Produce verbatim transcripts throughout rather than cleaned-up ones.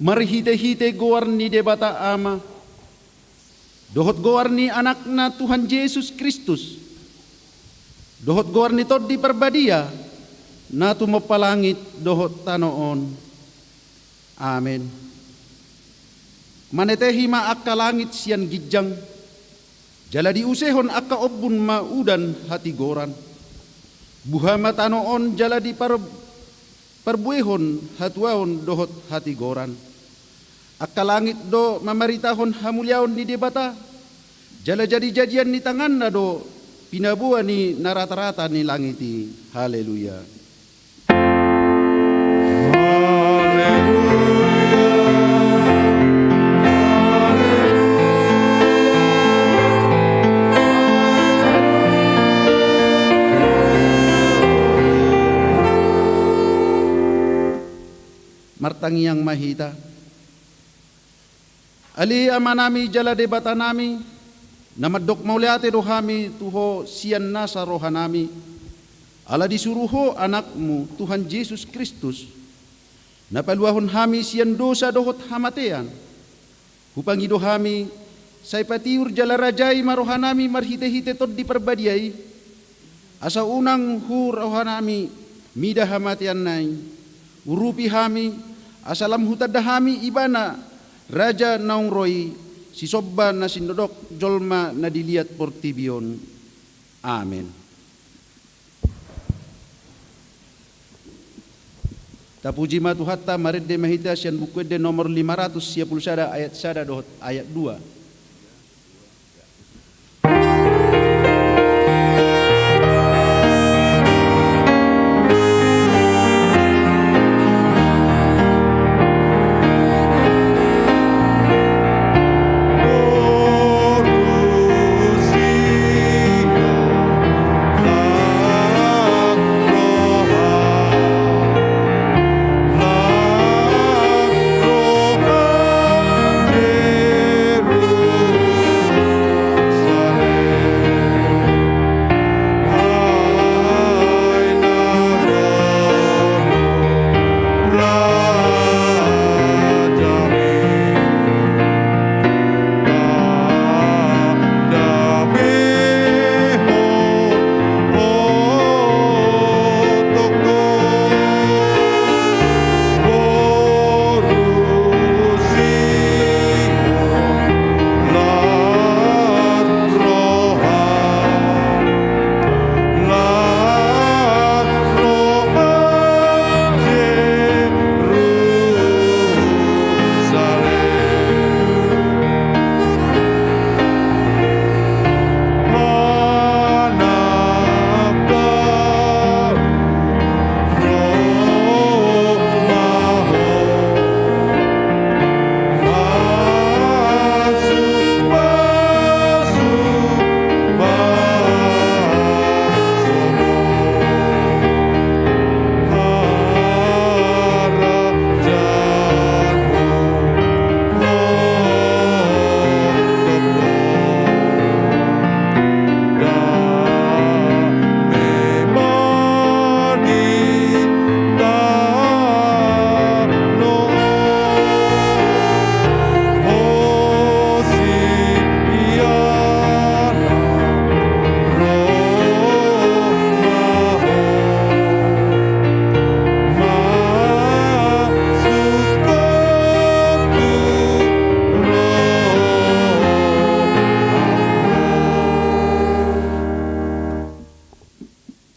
Marhite-hite goar ni Debata Ama, dohot goar ni Anakna Tuhan Jesus Kristus, dohot goar ni Tondi Parbadia, na tumompa langit dohot tano on. Amen. Manetehi ma angka langit sian ginjang, jala diusehon angka ombun ma udan hatigoran. Buha ma tano on jala dipar-, parbuehon hatuaon dohot hatigoran. Angka langit do mamaritahon hamuliaon ni Debata, jala jadi-jadian ni tanganna do pinaboa ni na rata-rata ni langit i. Haleluya. Martangiang ma hita. Ale Amanami jala Debatanami, na mandok mauliate do hami tu Ho sian nasa rohanami, ala disuru Ho Anakmu, Tuhan Jesus Kristus, na paluahon hami sian dosa dohot hamatean. Hupangido hami, sai patiur jala rajai ma rohanami marhite-hite Tondi Parbadia i, asa unang hu rohanami mida hamateanna i. Urupi hami, asa lam hutanda hami Ibana, Raja naung ro i, sisomba na sindodok jolma na di liat portibi on. Amen. Tapuji ma Tuhanta, marende ma hita sian Buku Ende nomor lima ratus sia pulu sada, ayat sada dohot ayat dua.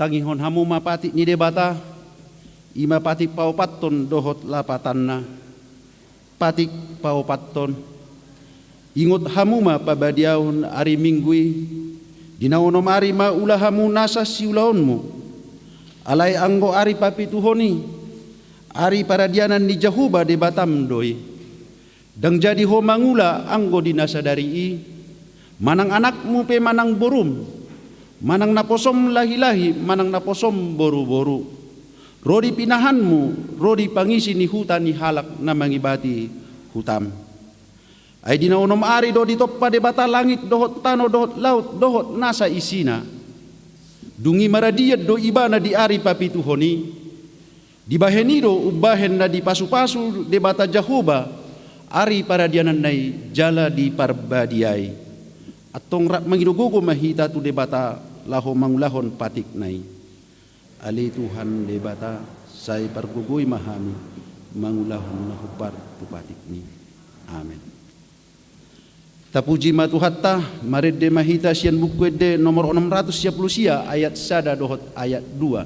Tangihon hamu ma patik ni Debata, i ma patik paopathon dohot lapatanna. Patik paopathon. Ingot hamu ma pabadiaon ari Minggu i, di na onom ari ma ula hamu nasa siulaonmu. Alai anggo ari papituhon i, ari paradianan ni Jahowa Debatam do i. Ndang jadi ho mangula anggo di na sadari i, manang anakmu pe manang borum, manang naposom lahi-lahi manang naposom boru-boru, ro di pinahanmu, ro di pangisi ni huta ni halak na mangibati hutam. Ai di na onom ari do ditompa Debata langit dohot tano dohot laut dohot nasa isina. Dung i maradian do Ibana di ari papituhon i. Dibahen i do umbahen na dipasu-pasu Debata Jahowa ari paradiananna i jala di Parbadia i. Antong rap mangido gogo ma hita tu Debata laho mangulahon patikna i. Ale Tuhan Debata, sai pargogoi ma hami mangulahon na hombar tu patikmi. Amen. Tapuji ma Tuhanta. Marende ma hita sian Buku Ende nomor onom ratus sia pulu sia, ayat sada dohot ayat dua.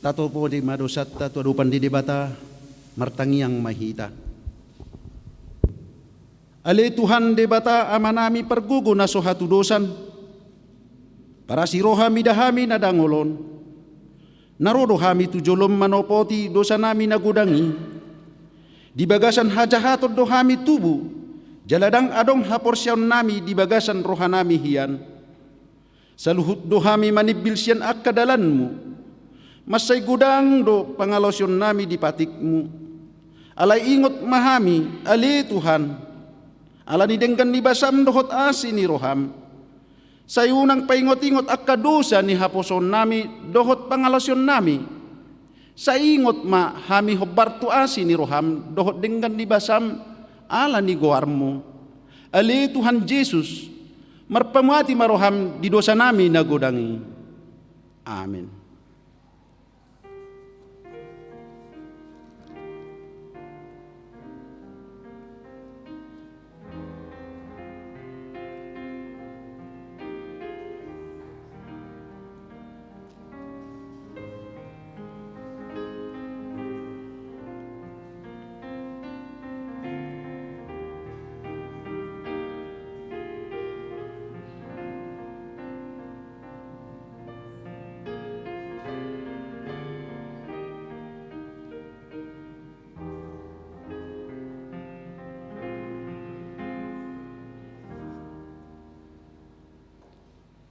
Tatopoti ma dosanta tu adopan ni Debata, martangiang ma hita. Ale Tuhan Debata Amanami pargogo na so hatudosan, parasi roha mida hami na dangol on. Na ro do hami tu jolom manopoti dosanami na godang i. Di bagasan hajahaton do hami tubu, jala ndang adong haporseaonnami di bagasan rohanami hian. Saluhut do hami manimbil sian angka dalanmu. Mansai godang do pangalaosionnami di patikmu. Alai ingot ma hami, ale Tuhan, ala ni denggan ni basam dohot asi ni roham. Sai unang paingotingot angka dosa ni haposoonnami dohot pangalaosionnami. Sai ingot ma hami hombar tu asi ni roham dohot denggan ni basam ala ni goarmu. Ale Tuhan Jesus, marpamuati ma roham di dosanami na godang i. Amen.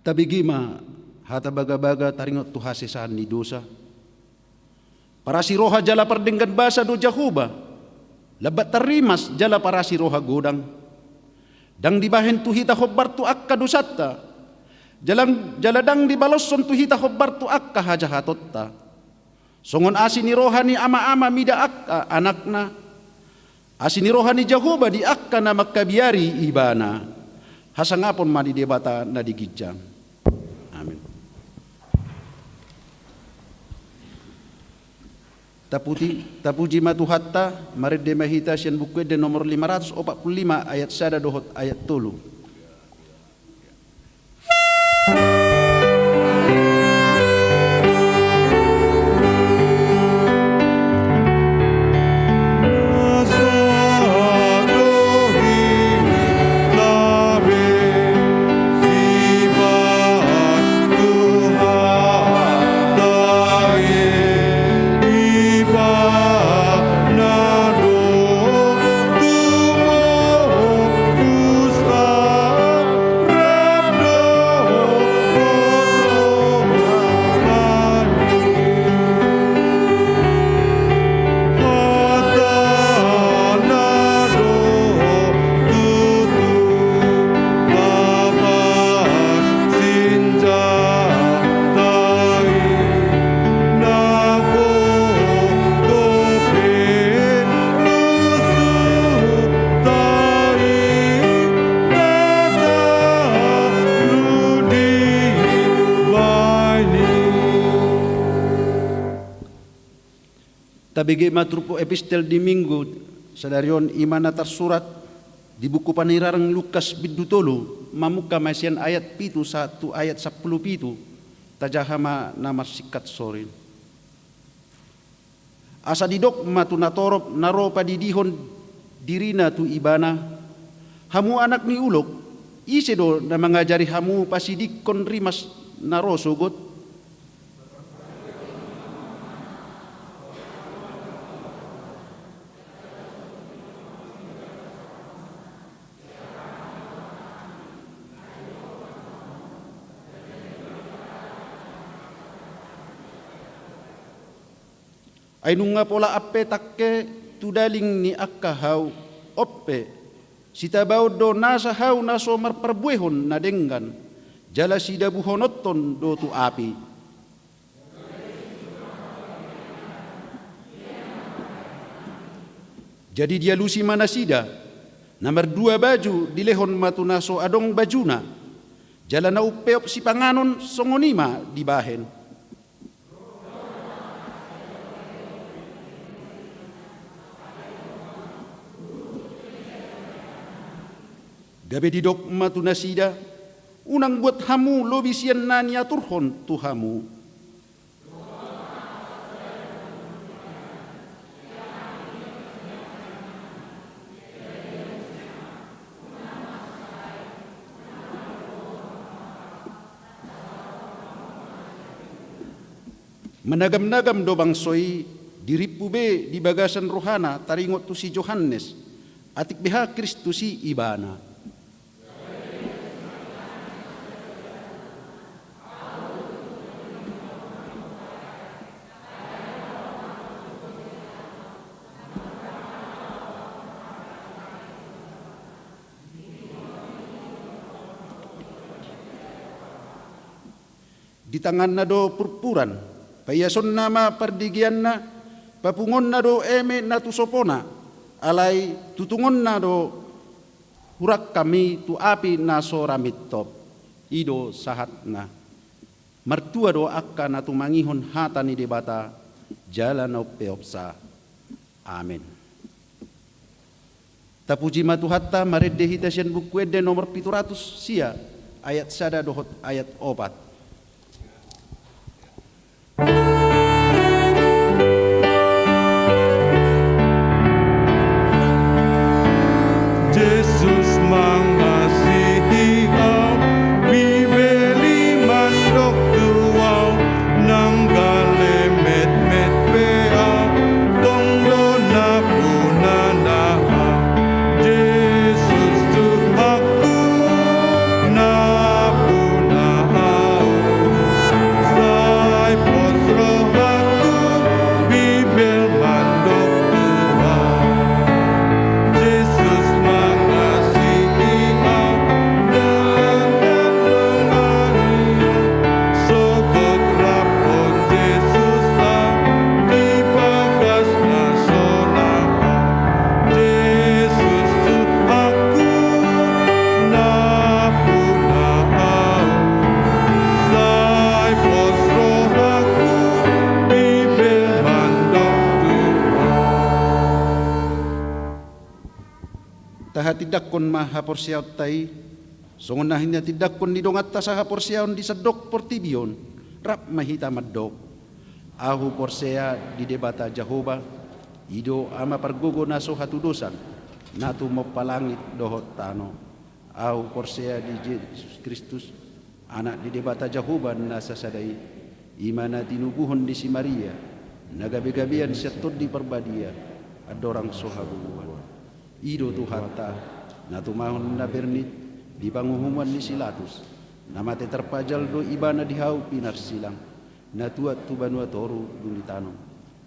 Tabege ma hata bagabaga taringot tu hasesaan ni dosa. Parasi roha jala pardenggan basa do Jahowa, lambat tarrimas jala parasi roha godang. Ndang dibahen tu hita hombar tu angka dosanta, jala, jala ndang dibaloshon tu hita hombar tu angka hajahatonta. Songon asi ni roha ni ama-ama mida angka anakna, asi ni roha ni Jahowa di angka na mangkabiari ibana. Hasangapon ma di Debata na di ginjang. Amen. Taputi, tapuji ma Tuhanta. Marende ma hita sian Buku Ende nomor lima ratus opat pulu lima, ayat sada dohot ayat tolu. Bege ma turpuk epistel di Minggu sadari on, i ma na tarsurat di buku Panirarang Lukas bindu tolu, mamungka ma sian ayat pitu sahat tu ayat sampulu pitu. Tajaha ma na marsingkat sorin. Asa didok ma tu natorop na ro padidihon dirina tu ibana: Hamu anak ni ulok, ise do na mangajari hamu pasidingkon rimas na ro sogot? Ai nunga pola ampe tangke tu daling ni angka hau, on pe, sitabaon do nasa hau na so marparbuehon na denggan, jala sidabuhononton do tu api. Jadi dialusi ma nasida, na mardua baju dilehon ma tu na so adong bajuna, jala na umpeop sipanganon songon i ma dibahen. Gabe didok ma tu nasida: Unang buat hamu lobi sian na niaturhon tu hamu. Managamnagam do bangso i, dirimpu be di bagasan rohana taringot tu si Johannes, atik beha Kristus i ibana. Di tanganna do purpuran, paiasonna ma pardigeanna, papungonna do eme na tu sopona, alai tutungonna do hurangkam i tu api na so ra mintop. I do sahatna. Martua do angka na tumangihon hata ni Debata jala na umpeopsa. Amen. Tapuji ma Tuhanta, marende hita sian Buku Ende nomor pitu ratus sia, ayat sada dohot ayat opat. Jesus mangasihi au, Bibel i mandok tu au, nang gale metmet pe au, tong do nampuna na au. Jesus tu aku, nampuna au. Sai pos rohangku, Bibel mandok tu au. Jesus mangasihi au, dalan na dongan i, sogot rap Jesus au, di bagas na so ra au. Jesus tu aku, nampuna au. Sai pos rohangku, Bibel mandok tu au. Tahatindangkon ma haporseaonta i, songon na hinatindangkon ni donganta sahaporseaon di sandok portibi on, rap ma hita mandok: Ahu porsea di Debata Jahowa, i do Ama pargogo na so hatudosan, na tumompa langit dohot tano. Ahu porsea di Jesus Kristus, Anak ni Debata Jahowa na sasada i, i ma na tinubuhon ni si Maria, na gabegabean sian Tondi Parbadia, andorang so habubuhan. I do Tuhanta, na tumahon na bernit di panguhuman ni si Latus, na mate tarpajal do ibana di hau pinarsilang, na tuat tu banua toru dung ditanom,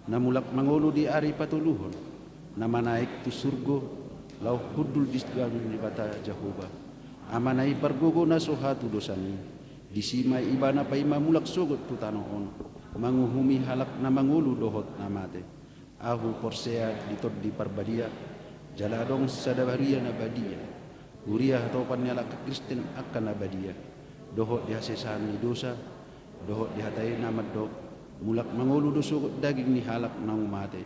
na mulak mangolu di ari patoluhon, na manaek tu surgo, laho hundul di siganup ni Debata Jahowa, Amana i pargogo na so hatudosan i. Disi ma ibana paima mulak sogot tu tano on, manguhumi halak na mangolu dohot na mate. Ahu porsea di Tondi Parbadia, jala adong sada huria na badia, huria hatopan ni halak Kristen angka na badia, dohot di hasesaan ni dosa, dohot di hata i na mandok: Mulak mangolu do sogot daging ni halak naung mate,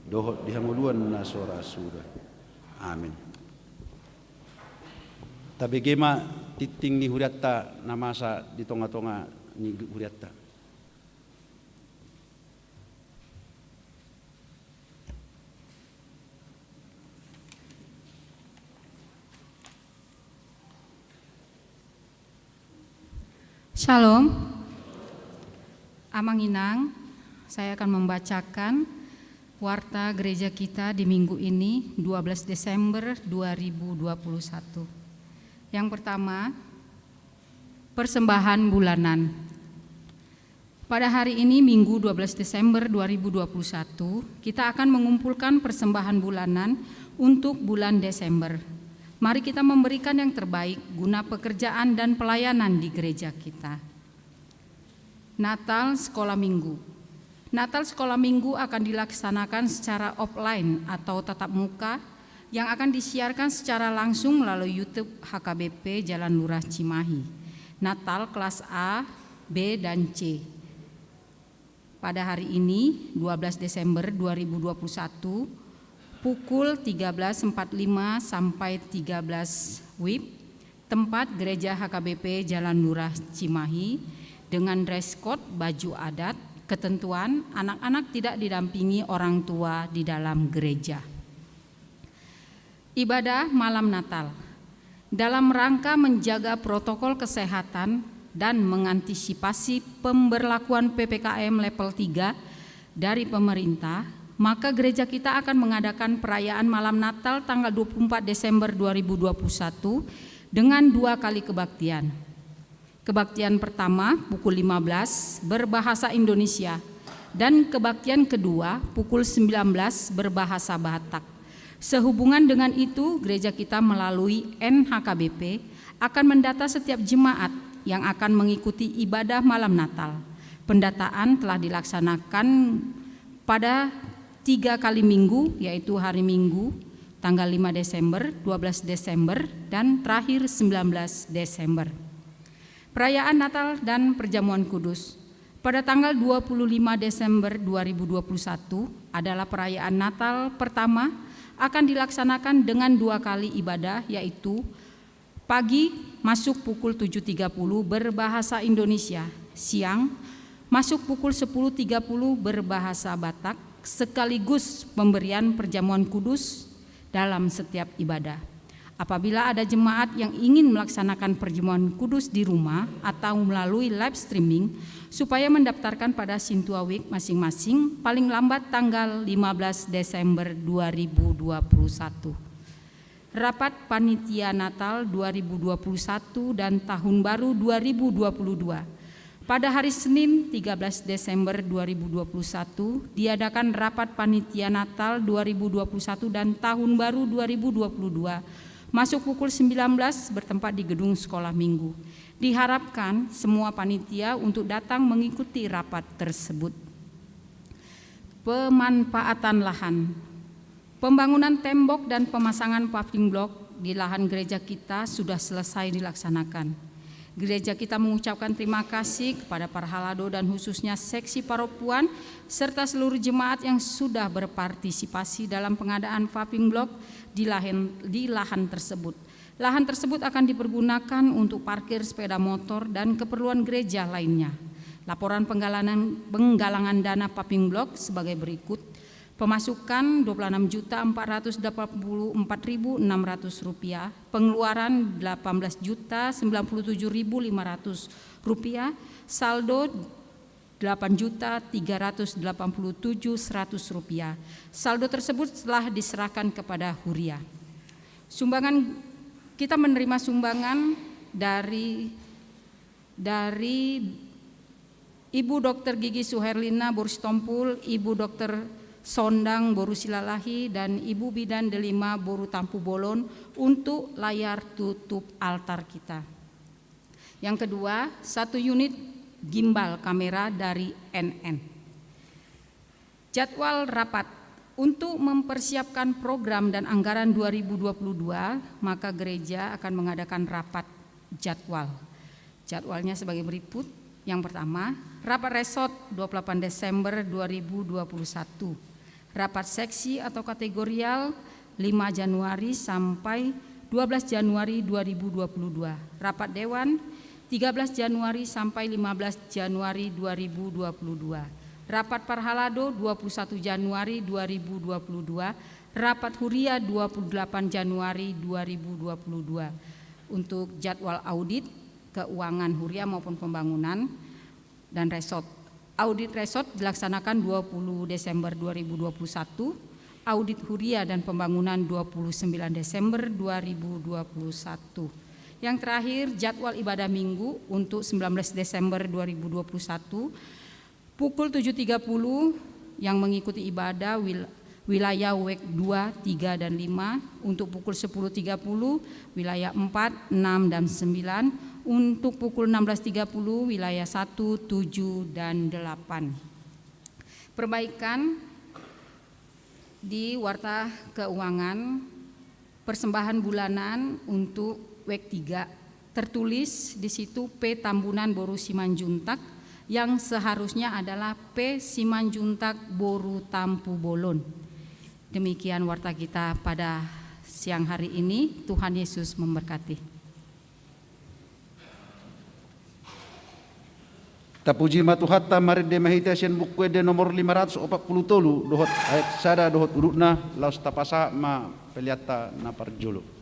dohot di hangoluan na so ra suda. Amin. Tabege ma tingting ni hurianta na masa di tonga-tonga ni hurianta. Shalom. Amang Inang, saya akan membacakan warta gereja kita di minggu ini, dua belas Desember dua ribu dua puluh satu. Yang pertama, persembahan bulanan. Pada hari ini, Minggu dua belas Desember dua ribu dua puluh satu, kita akan mengumpulkan persembahan bulanan untuk bulan Desember. Mari kita memberikan yang terbaik guna pekerjaan dan pelayanan di gereja kita. Natal Sekolah Minggu. Natal Sekolah Minggu akan dilaksanakan secara offline atau tatap muka yang akan disiarkan secara langsung melalui YouTube H K B P Jalan Lurah Cimahi. Natal kelas A, B, dan C. Pada hari ini, dua belas Desember dua ribu dua puluh satu, pukul tiga belas empat puluh lima sampai tiga belas W I B, tempat Gereja H K B P Jalan Lurah Cimahi, dengan dress code, baju adat, ketentuan anak-anak tidak didampingi orang tua di dalam gereja. Ibadah malam Natal. Dalam rangka menjaga protokol kesehatan dan mengantisipasi pemberlakuan P P K M level tiga dari pemerintah, maka gereja kita akan mengadakan perayaan malam Natal tanggal dua puluh empat Desember dua ribu dua puluh satu dengan dua kali kebaktian. Kebaktian pertama pukul lima belas berbahasa Indonesia dan kebaktian kedua pukul sembilan belas berbahasa Batak. Sehubungan dengan itu, gereja kita melalui N H K B P akan mendata setiap jemaat yang akan mengikuti ibadah malam Natal. Pendataan telah dilaksanakan pada tiga kali minggu, yaitu hari Minggu tanggal lima Desember, dua belas Desember, dan terakhir sembilan belas Desember. Perayaan Natal dan Perjamuan Kudus. Pada tanggal dua puluh lima Desember dua ribu dua puluh satu adalah perayaan Natal pertama, akan dilaksanakan dengan dua kali ibadah, yaitu pagi masuk pukul tujuh tiga puluh berbahasa Indonesia, siang masuk pukul sepuluh tiga puluh berbahasa Batak, sekaligus pemberian perjamuan kudus dalam setiap ibadah. Apabila ada jemaat yang ingin melaksanakan perjamuan kudus di rumah atau melalui live streaming, supaya mendaftarkan pada Sintua Week masing-masing paling lambat tanggal lima belas Desember dua ribu dua puluh satu. Rapat Panitia Natal dua ribu dua puluh satu dan Tahun Baru dua ribu dua puluh dua. Pada hari Senin, tiga belas Desember dua ribu dua puluh satu, diadakan rapat Panitia Natal dua ribu dua puluh satu dan Tahun Baru dua ribu dua puluh dua, masuk pukul sembilan belas, bertempat di Gedung Sekolah Minggu. Diharapkan semua panitia untuk datang mengikuti rapat tersebut. Pemanfaatan lahan. Pembangunan tembok dan pemasangan paving block di lahan gereja kita sudah selesai dilaksanakan. Gereja kita mengucapkan terima kasih kepada Parhalado dan khususnya Seksi Paropuan serta seluruh jemaat yang sudah berpartisipasi dalam pengadaan paving block di lahan, di lahan tersebut. Lahan tersebut akan dipergunakan untuk parkir sepeda motor dan keperluan gereja lainnya. Laporan penggalangan, penggalangan dana paving block sebagai berikut. Pemasukan dua puluh enam juta empat ratus delapan puluh empat ribu enam ratus rupiah, pengeluaran delapan belas juta sembilan puluh tujuh ribu lima ratus rupiah, saldo delapan juta tiga ratus delapan puluh tujuh seratus rupiah. Saldo tersebut telah diserahkan kepada huria. Sumbangan, kita menerima sumbangan dari, dari Ibu Dokter Gigi Suherlina boru Sitompul, Ibu Dokter Sondang boru Silalahi, dan Ibu Bidan Delima boru Tampubolon untuk layar tutup altar kita. Yang kedua, satu unit gimbal kamera dari N N. Jadwal rapat. Untuk mempersiapkan program dan anggaran dua ribu dua puluh dua, maka gereja akan mengadakan rapat jadwal. Jadwalnya sebagai berikut. Yang pertama, rapat resort dua puluh delapan Desember dua ribu dua puluh satu. Rapat seksi atau kategorial lima Januari sampai dua belas Januari dua ribu dua puluh dua. Rapat dewan tiga belas Januari sampai lima belas Januari dua ribu dua puluh dua. Rapat parhalado dua puluh satu Januari dua ribu dua puluh dua. Rapat huria dua puluh delapan Januari dua ribu dua puluh dua. Untuk jadwal audit keuangan huria maupun pembangunan dan resort. Audit resort dilaksanakan dua puluh Desember dua ribu dua puluh satu, audit huria dan pembangunan dua puluh sembilan Desember dua ribu dua puluh satu. Yang terakhir, jadwal ibadah minggu untuk sembilan belas Desember dua ribu dua puluh satu, pukul tujuh tiga puluh, yang mengikuti ibadah wil- wilayah wek dua, tiga, dan lima, untuk pukul sepuluh tiga puluh, wilayah empat, enam, dan sembilan, untuk pukul enam belas tiga puluh, wilayah satu, tujuh, dan delapan. Perbaikan di warta keuangan, persembahan bulanan untuk wek tiga. Tertulis di situ P Tambunan boru Simanjuntak, yang seharusnya adalah P Simanjuntak boru Tampubolon. Demikian warta kita pada siang hari ini. Tuhan Yesus memberkati. Tapuji ma Tuhanta, marende ma hita sian Buku Ende nomor lima ratus opat puluh tolu dohot ayat sada dohot udutna, laos tapasahat ma peleanta na parjolo.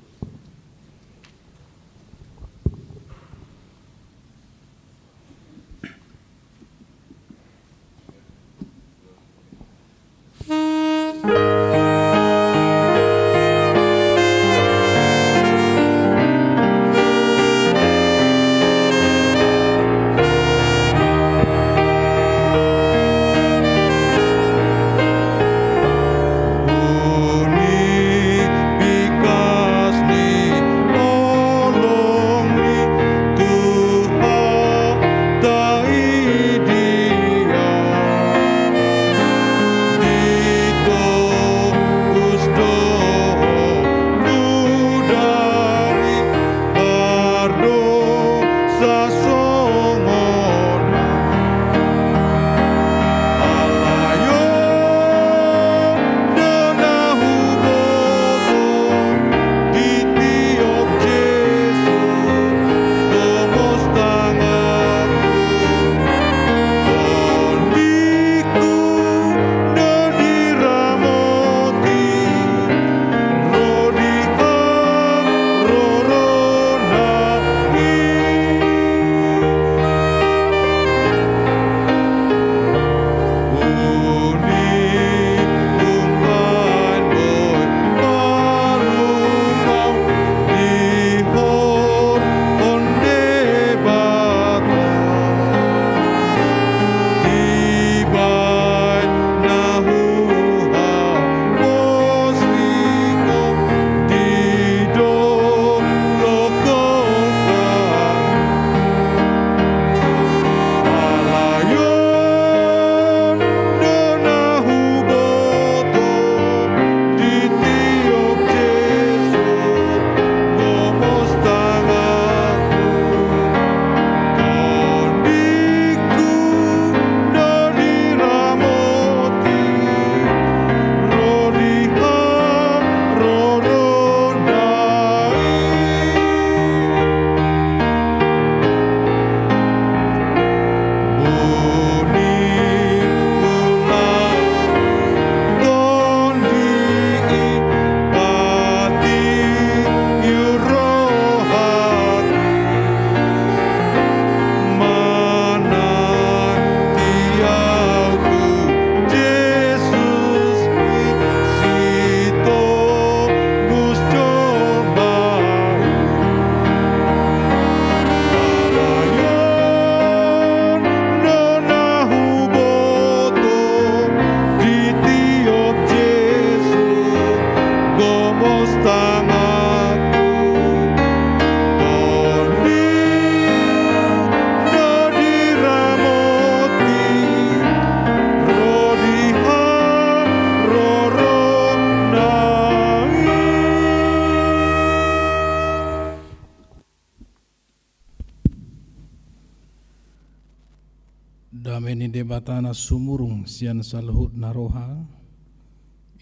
Dame ni Debata na sumurung sian saluhut na roha,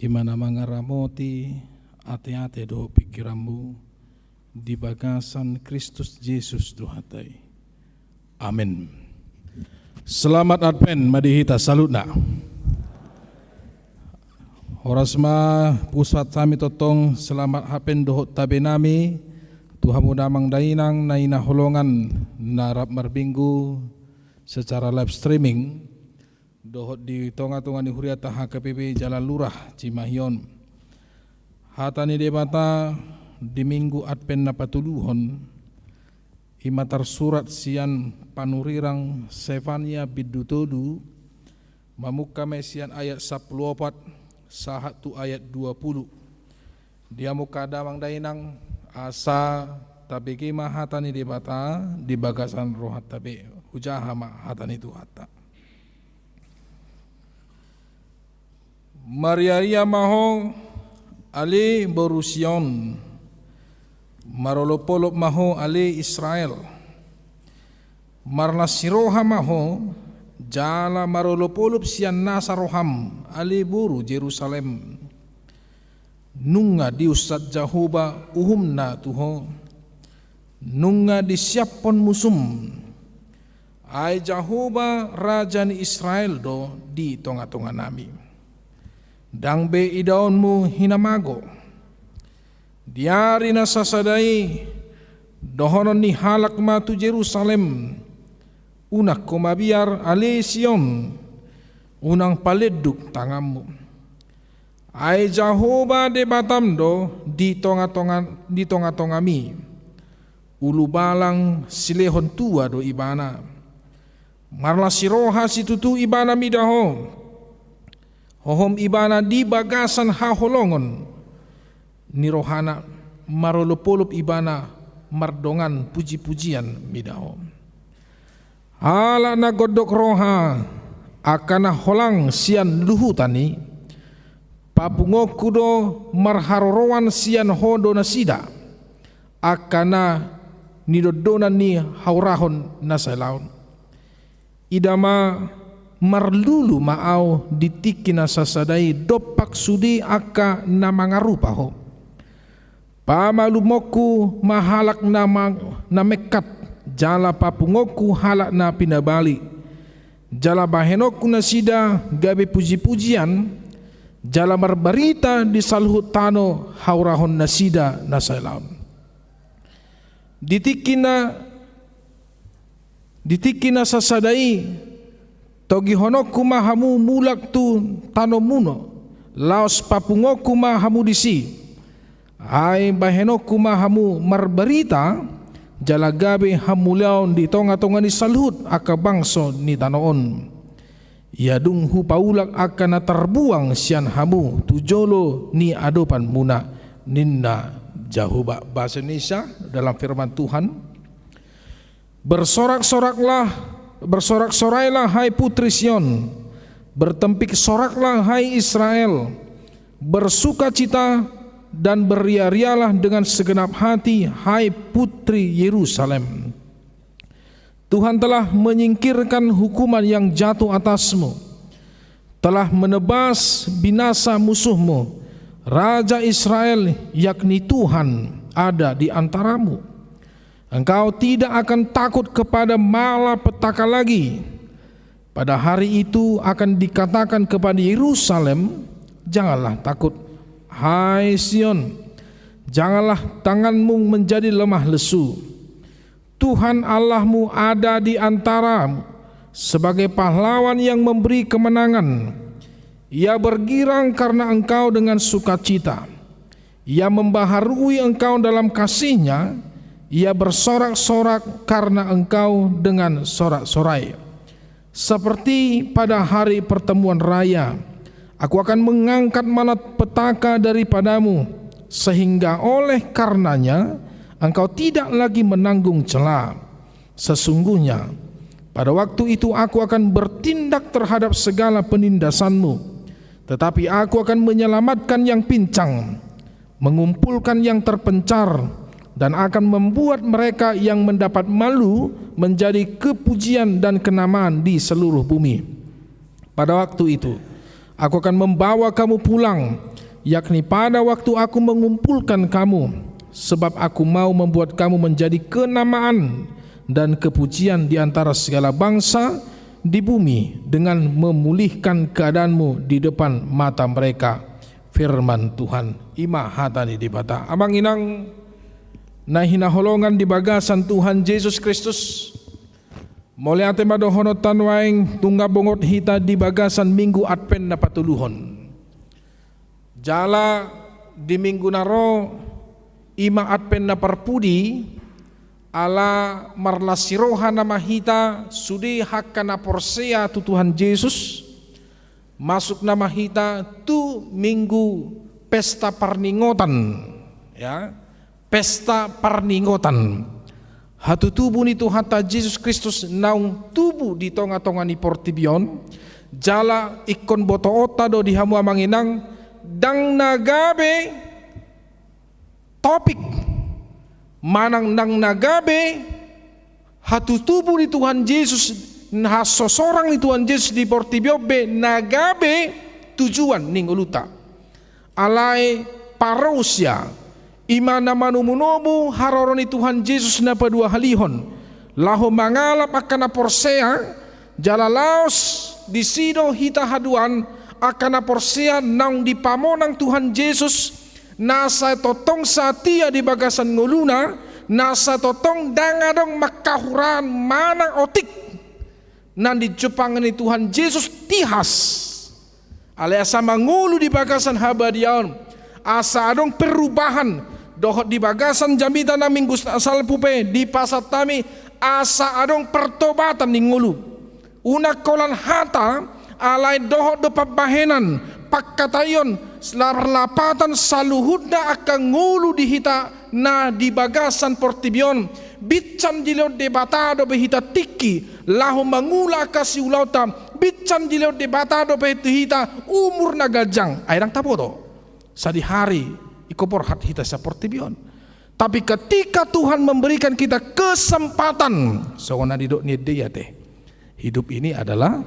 I ma na mangaramoti ateate dohot pingkiranmu di bagasan Kristus Jesus Tuhanta i. Amen. Selamat Advent ma di hita saluhutna. Horas ma pusat hami tongtong, selamat Advent dohot tabe nami tu hamu damang dainang na hinaholongan na rap marminggu secara live streaming dohot di tonga-tonga ni huriata H K P P Jalan Lurah Cimahi on. Hata ni Debata di Minggu Advent na patoluhon, i ma tarsurat sian panurirang Sefania bindu tolu, mamungka ma i sian ayat sampulu opat sahat tu ayat dua pulu. Di hamu angka damang dainang, asa tabege ma hata ni Debata di bagasan rohanta be. Hujaha ma hata ni Tuhanta. Marria-ria ma ho, ale boru Sion, marolop-olop ma ho, ale Israel. Marlas ni roha ma ho, jala marolop-olop sian nasa roham, ale boru Jerusalem. Nunga diunsat Jahowa uhumna tu ho, nunga disiaphon musum. Ai Jahowa, Raja ni Israel do di tonga-tonga nami. Ndang be idaonmu hinamago. Di ari na sasada i, dohonon ni halak ma tu Jerusalem: Unang ho mabiar, ale Sion, unang palenduk tanganmu. Ai Jahowa Debatam do di tonga-tonga, di tonga-tongami. Ulubalang silehon tua do Ibana. Marlas ni roha situtu Ibana mida ho. Hohom Ibana di bagasan haholongon ni rohana, marolop-olop Ibana mardongan puji-pujian mida ho. Halak na gondok roha, angka na holang sian luhutan i, papunguonku do marharoroan sian ho do nasida, angka na nidondonan ni haurahon na sai laon. Ida ma, marlulu ma ahu di tingki na sasada i dompak sude angka na mangarupa ho. Pamalumonku ma halak na mang-, na mengkat, jala papunguonku halak na pinabali. Jala bahenonku nasida gabe puji-pujian, jala marbarita di saluhut tano haurahon nasida na sai laon. Di tingki na, di tingki na sasada i, togihononku ma hamu mulak tu tanomuna, laos papunguonku ma hamu disi. Ai bahenonku ma hamu marbarita, jala gabe hamuliaon di tonga-tonga ni saluhut angka bangso ni tano on. Ia dung hupaulak angka na tarbuang sian hamu tu jolo ni adopanmuna, ninna Jahowa. Bahasa Indonesia dalam firman Tuhan. Bersorak-soraklah, bersorak-sorailah, hai putri Sion. Bertempik soraklah, hai Israel. Bersukacita dan berria-rialah dengan segenap hati, hai putri Yerusalem. Tuhan telah menyingkirkan hukuman yang jatuh atasmu, telah menebas binasa musuhmu. Raja Israel, yakni Tuhan, ada di antaramu. Engkau tidak akan takut kepada malapetaka lagi. Pada hari itu akan dikatakan kepada Yerusalem, "Janganlah takut, hai Sion, janganlah tanganmu menjadi lemah lesu. Tuhan Allahmu ada di antaramu sebagai pahlawan yang memberi kemenangan. Ia bergirang karena engkau dengan sukacita. Ia membaharui engkau dalam kasih-Nya, Ia bersorak-sorak karena engkau dengan sorak-sorai. Seperti pada hari pertemuan raya, Aku akan mengangkat malapetaka daripadamu, sehingga oleh karenanya engkau tidak lagi menanggung cela. Sesungguhnya, pada waktu itu Aku akan bertindak terhadap segala penindasanmu, tetapi Aku akan menyelamatkan yang pincang, mengumpulkan yang terpencar, dan akan membuat mereka yang mendapat malu menjadi kepujian dan kenamaan di seluruh bumi. Pada waktu itu, Aku akan membawa kamu pulang, yakni pada waktu Aku mengumpulkan kamu, sebab Aku mau membuat kamu menjadi kenamaan dan kepujian di antara segala bangsa di bumi dengan memulihkan keadaanmu di depan mata mereka. Firman Tuhan. I ma hata ni Debata. Amang inang na hinaholongan di bagasan Tuhan Jesus Kristus, mauliate ma dohononta nuaeng, nunga bongot hita di bagasan Minggu Advent na patoluhon. Jala di minggu na ro, i ma Advent na parpudi, ala marlas ni roha nama hita, sude angka na porsea tu Tuhan Jesus, masuk nama hita tu Minggu Pesta Parningotan, ya. Pesta Parningotan hatutubu ni Tuhanta Jesus Kristus naung tubu di tonga-tonga ni portibi on. Jala ingkon botoonta do di hamu amang inang, ndang na gabe topik manang ndang na gabe hatutubu ni Tuhan Jesus, hasosorang ni Tuhan Jesus di portibi on be na gabe tujuan ni ngolunta. Alai parousia, i ma na manomunomu haroro ni Tuhan Jesus na paduahalihon, laho mangalap angka na porsea, jala laos disi do hita haduan, angka na porsea naung dipamonang Tuhan Jesus, na sai tongtong satia di bagasan ngoluna, na sai tongtong ndang adong mangkahuraan manang otik na dijumpangi ni Tuhan Jesus tihas. Alai asa mangolu di bagasan habadiaon, asa adong perubahan, dohot di bagasan jamita na minggu salpu pe dipasahat hami, asa adong pertobatan ni ngolu. Unang holan hata, alai dohot do pambahenan, pangkataion, sela-, lapatan saluhutna angka ngolu di hita na di bagasan portibi on, binsan dilehon Debata dope hita tingki, laho mangula angka siulaonta, binsan dilehon Debata dope tu hita umur na ganjang, ai ndang taboto. Sadihari ingkon borhat hita sian portibi on. Tapi ketika Tuhan memberikan kita kesempatan, songon na nidok ni ende i ate. Hidup ini adalah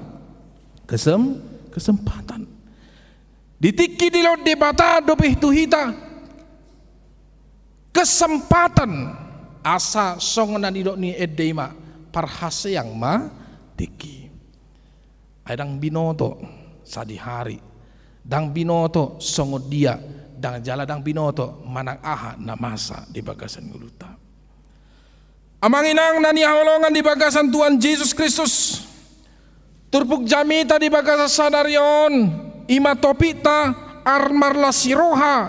kesem-, kesempatan. Di tingki dilehon Debata dope tu hita kesempatan, asa songon na nidok ni ende i ma, parhaseang ma tingki. Ai ndang binoto sadihari, ndang binoto songon dia, ndang jala ndang binoto manang aha na masa di bagasan ngolunta. Amang inang na hinaholongan di bagasan Tuhan Jesus Kristus, turpuk jamita di bagasan sadari on, i ma topikta, ar marlas ni roha,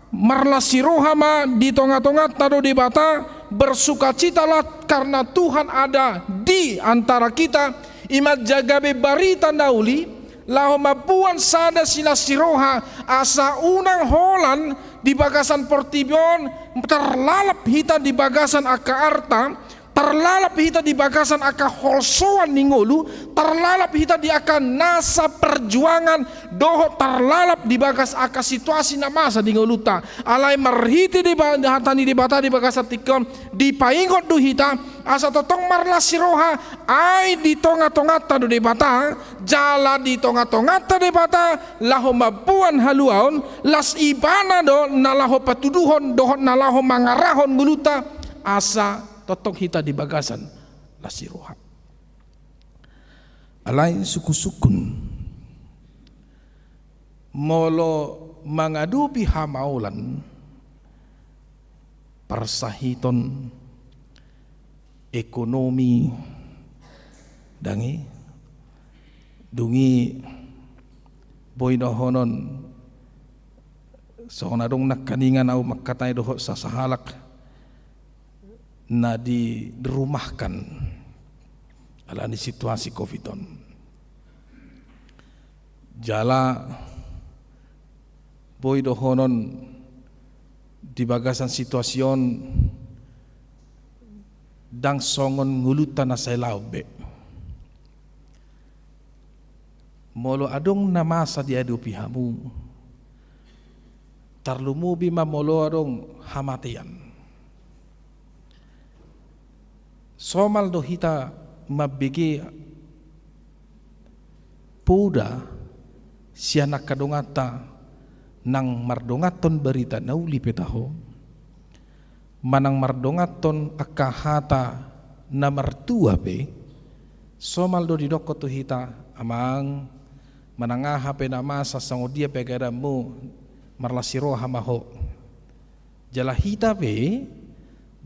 marlas ni roha ma di tonga-tonganta do Debata, bersukacitalah karena Tuhan ada di antara kita, i ma gabe barita na uli, laho mamboan sada silas ni roha, asa unang holan di bagasan portibi on, tarlalap hita di bagasan angka arta, tarlalap hita di bagasan angka holsoan ni ngolu, tarlalap hita di angka nasa perjuangan, dohot tarlalap di bagas angka situasi na masa di ngolunta. Alai marhite di ba-, hata ni Debata di bagasan tingki on, dipaingot do hita, asa tongtong marlas ni roha, ai di tonga-tonganta do Debata, jala di tonga-tonganta Debata, laho mamboan haluaon, las Ibana do na laho patuduhon, dohot na laho mangarahon ngolunta, asa tongtong hita di bagasan las ni roha. Alai sungkun-sungkun, molo mangadopi hamaolan, parsahiton, ekonomi, ndang i, dung i boi dohonon, songon adong nangkaningan au mangkatai dohot sasahalak na dirumahkan ala ni situasi covid on. Jala boi dohonon di bagasan situasi on ndang songon ngolunta na sai laon be. Molo adong na masa diadopi hamu, tarlumobi ma molo adong hamatean. Somal do hita mambege poda sian angka donganta Nang mardonganhon barita na uli pe taho, manang mardonganhon angka hata na martua pe, somal do didokkon tu hita, amang, manang aha pe na masa, songon dia pe keadaanmu, marlas ni roha ma ho. Jala hita pe,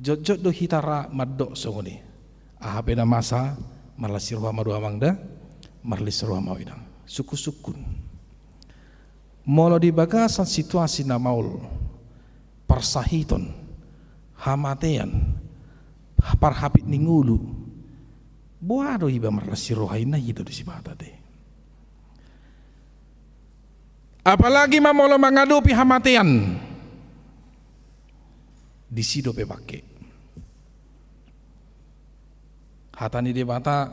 jotjot do hita ra mandok songon i. Aha pe na masa, marlas ni roha ma ho amang da, marlas ni roha ma ho inang. Sungkunsungkun. Molo di bagasan situasi na maol, parsahiton, hamatean, parhapit ni ngolu, boha do iba marlas ni roha, inna hita do sipata te. Apalagi ma molo mangadopi hamatean, disi dope pake. Hata ni Debata,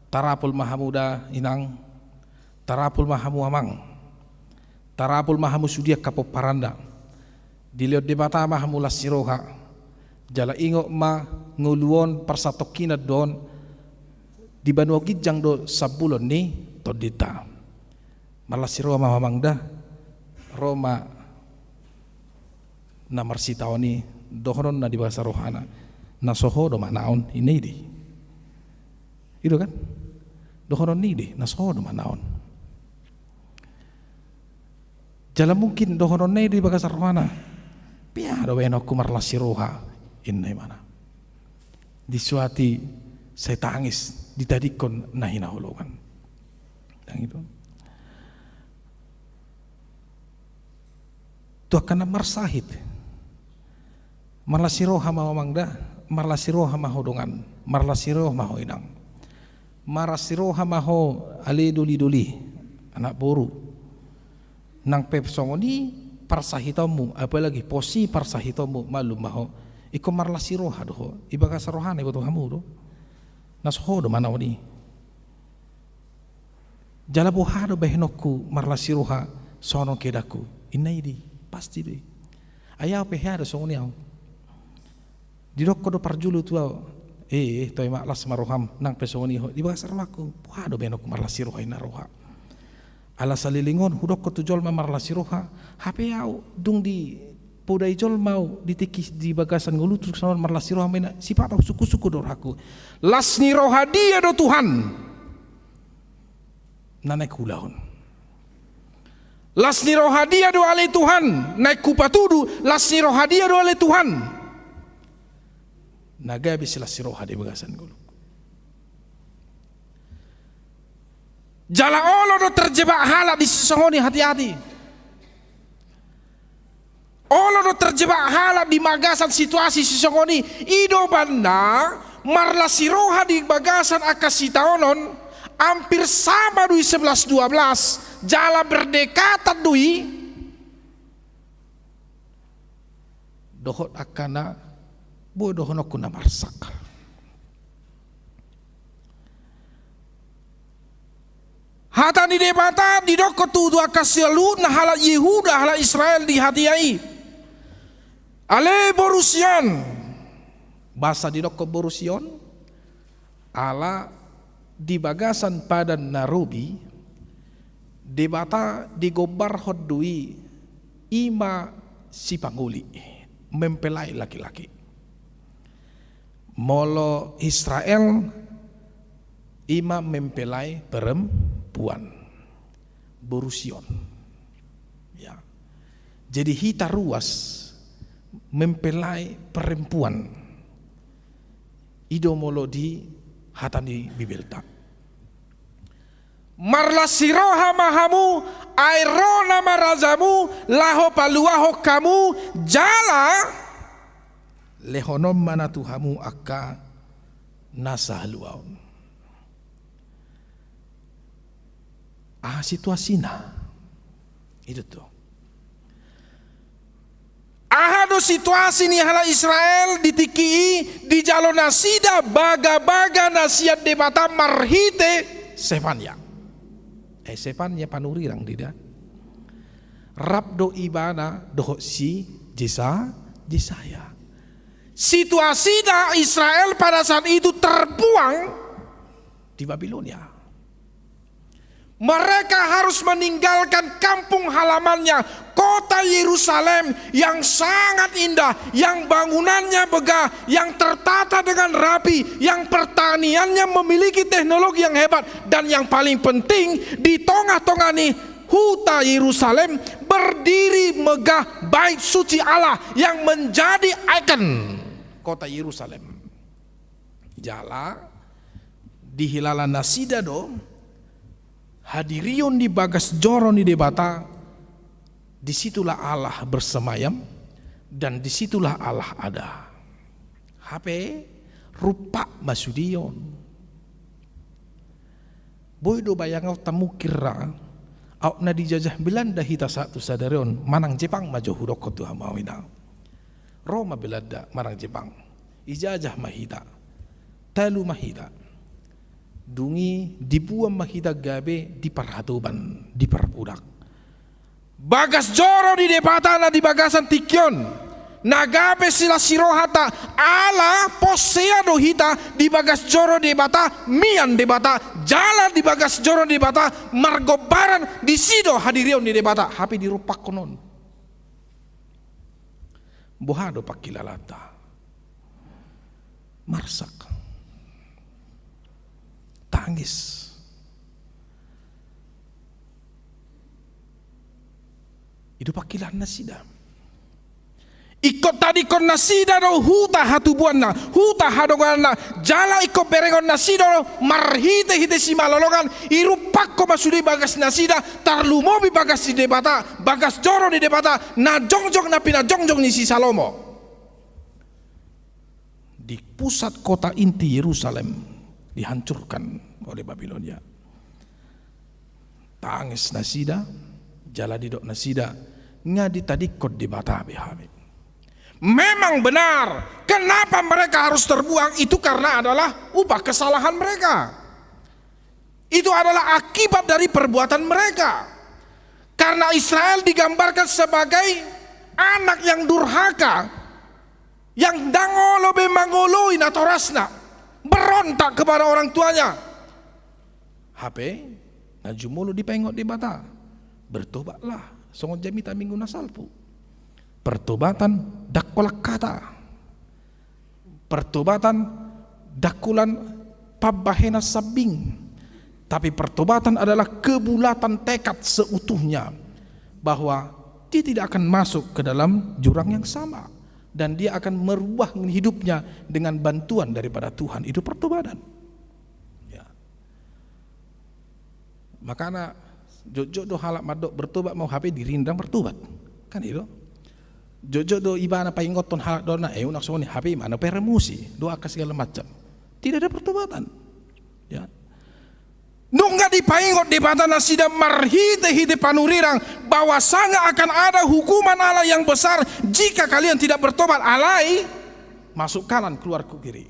tarapul ma hamu da inang, tarapul ma hamu amang, tarapul ma hamu sude angka pomparan da. Dilehon Debata ma hamu las ni roha. Jala ingot ma, ngolu on parsatongkinan do on, di banua ginjang do sambulon ni tondinta. Marlas ni roha ma ho amang da, ro ma na marsitaon i, dohononna di bagasan rohana, na so ho do manaon, inna i do i. I do kan? Dohonon ni i do i, na so ho do manaon. Jala mungkin dohononna i do i di bagasan rohana, boha do bahenonku marlas ni roha, inna ibana. Disuati sai tangis, ditadingkon na hinaholongan. Nang i do. Tu angka na marsahit. Marlas ni roha ma ho amang da, marlas ni roha ma ho dongan, marlas ni roha ma ho inang. Marlas ni roha ma ho ale doli-doli, anak boru. Nang pe songon i parsahitonmu, apalagi pos i parsahitonmu, malum ma ho. Ingkon marlas ni roha do ho, di bagasan rohana iboto hamu do. Na so ho do manaon i. Jala boha do bahenonku marlas ni roha songon on keadaanku, inna i do i, pasti do i. Ai ahu pe hea do songon i ahu. Didokkon do parjolo tu ahu, eh, eh, toe ma las ma roham, nang pe songon i ho, di bagasan rohangku, boha do bahenonku marlas ni roha, inna roha. Ala saleleng on hudokkon tu jolma marlas ni roha, hape ahu dung dipodai jolma ahu di tingki, di bagasan ngolu tu songon on marlas ni roha ma inna, sipata ahu sungkunsungkun do rohangku. Las ni roha dia do Tuhan na naeng huulahon? Las ni roha dia do ale Tuhan naeng hupatudu? Las ni roha dia do ale Tuhan na gabe silas ni roha di bagasan ngolungku? Jala olo do terjebak halak di sisongon i, hati-hati. Olo do terjebak halak di bagasan situasi sisongon i. I do umbahen na marlas ni roha di bagasan angka sitaonon, hampir sama do i sebelas dua belas, jala berdekatan do i dohot angka na boi dohononku na marsak. Hata ni Debata didokkon tu, tu angka saluhutna halak Yehuda, halak Israel di hatiha i. Ale boru Sion, boasa didokkon boru Sion? Ala di bagasan Padan na Robi, Debata digombarhon do i, i ma sipangoli, mempelai laki-laki. Molo Israel, i ma mempelai perempuan, boru Sion. Ya. Jadi hita ruas mempelai perempuan. I do molo di hata ni Bibelta. Marlas ni roha ma hamu, ai ro nama rajamu laho paluahon hamu, jala lehononma na tu hamu angka na sahaluaon. Aha situasina? I do tutu. Aha do situasi ni halak Israel di tingki i? Dijalo nasida bagabaga na sian Debata marhite Sefania. Eh, Sefania panurirang do i da. Rap do ibana dohot si Jesa-, Jesaya. Situasina Israel pada saat itu terbuang di Babilonia. Mereka harus meninggalkan kampung halamannya, kota Yerusalem yang sangat indah, yang bangunannya megah, yang tertata dengan rapi, yang pertaniannya memiliki teknologi yang hebat, dan yang paling penting, di tengah-tengah ni huta Yerusalem berdiri megah bait suci Allah yang menjadi ikon kota Yerusalem. Jala dihilala nasida do hadirion di bagas joro ni Debata, di situlah Allah bersemayam dan di situlah Allah ada. Hape rumpak ma sude on. Boi do bayanganta mungkin ra, aut na dijajah Belanda hita sahat tu sadari on, manang Jepang ma jo hudokkon tu hamu au ina. Ro ma Belanda manang Jepang, dijajah ma hita, talu ma hita. Dung i dibuan ma hita gabe diparhatoban, diparbudak. Bagas joro ni Debata na di bagasan tingki on, na gabe silas ni rohanta, ala pos hea do hita di bagas joro ni Debata, mian Debata, jala di bagas joro ni Debata margombaran, disi do hadirion ni Debata, hape dirumpakkon on. Boha do pangkilalaanta? Marsak. Tangis. I do pangkilalaannasida. Ingkon tadingkon nasida do huta hatubuanna, huta hadongananna, jala ingkon berengon nasida do marhite-hite simalolongan, dirumpakkon ma sude bagas nasida, tarlumobi bagas ni Debata, bagas joro ni Debata, na jongjong, na pinajongjong ni si Salomo. Di pusat kota inti Yerusalem dihancurkan oleh Babilonia. Tangis nasida, jala didok nasida, nga ditadingkon Debata be hami. Memang benar, kenapa mereka harus terbuang? Itu karena adalah upah kesalahan mereka. Itu adalah akibat dari perbuatan mereka. Karena Israel digambarkan sebagai anak yang durhaka, yang ndang olo be mangoloi natorasna, berontak kepada orang tuanya. Hape, na jumolo dipaingot Debata, bertobatlah, songon jamita minggu na salpu. Pertobatan ndang holan hata. Pertobatan ndang holan pambahenan sambing, tapi pertobatan adalah kebulatan tekad seutuhnya bahwa dia tidak akan masuk ke dalam jurang yang sama dan dia akan merubah hidupnya dengan bantuan daripada Tuhan. Itu pertobatan. Ya. Makana jotjot do halak mandok bertobat ma au, hape diri ndang bertobat. Kan i do. Jotjot do ibana paingothon halak, dohot na, eh, unang songon i, hape ibana peremusi do angka segala macam. Tidak ada pertobatan. Ya. Nunga dipaingot Debata nasida marhite-hite panurirang bahwasanya akan ada hukuman Allah yang besar jika kalian tidak bertobat. Alai masuk kanan keluar ku kiri.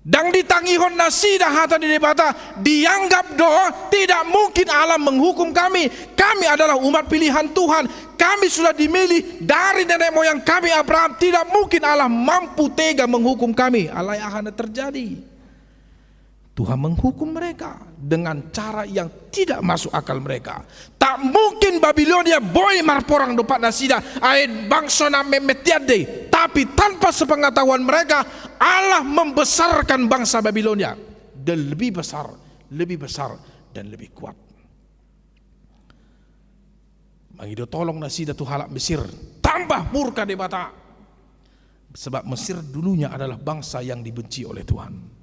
Ndang ditangihon nasida hata ni Debata, dianggap do tidak mungkin Allah menghukum kami. Kami adalah umat pilihan Tuhan. Kami sudah dimilih dari nenek moyang kami Abraham. Tidak mungkin Allah mampu tega menghukum kami. Alai aha na terjadi? Tuhan menghukum mereka dengan cara yang tidak masuk akal mereka. Tak mungkin Babilonia boi marporang dompak nasida, ai bangso na memetian do i. Tapi tanpa sepengetahuan mereka, Allah membesarkan bangsa Babilonia dan lebih besar, lebih besar, dan lebih kuat. Mangido tolong nasida tu halak Mesir, tambah murka Debata. Sebab Mesir dulunya adalah bangsa yang dibenci oleh Tuhan.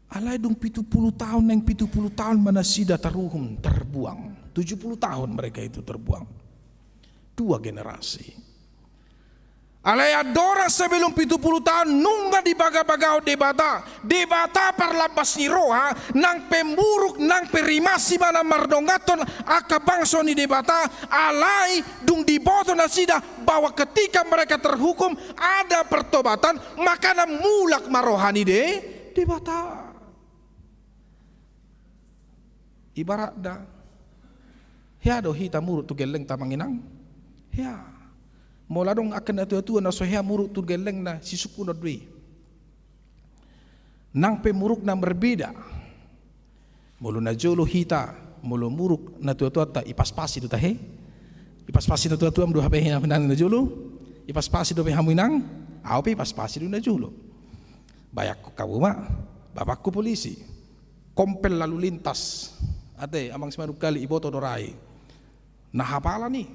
Alai dung pitu pulu taon, naeng pitu pulu taon ma nasida taruhum, terbuang. Tujuh puluh tahun mereka itu terbuang. Dua generasi. Alai andorang sebelum pitu pulu taon nunga dibagabagahon Debata, Debata parlambas ni roha, nang pe muruk, nang pe rimas ibana mardonganhon angka bangso ni Debata, alai dung diboto nasida bahwa ketika mereka terhukum, ada pertobatan, makana mulak ma roha ni De-, Debata. Ibaratna, hea do hita muruk tu gellengta, Amang Inang? Hea. Molo adong angka natuatua na so hea muruk tu gellengna, sisungkunon do i. Nang pe murukna marbeda, Molo na jolo hita, molo muruk natuatuanta, ipaspasi do tahe? Ipaspasi natuatuam do hape inang na jolo? Ipaspasi dope hamu inang? Au pe ipaspasi do na jolo. Bayangkon hamu ma, bapakku polisi, kompol lalu lintas, ate, amang simanungkalit, iboto do ra i. Na hapalan i.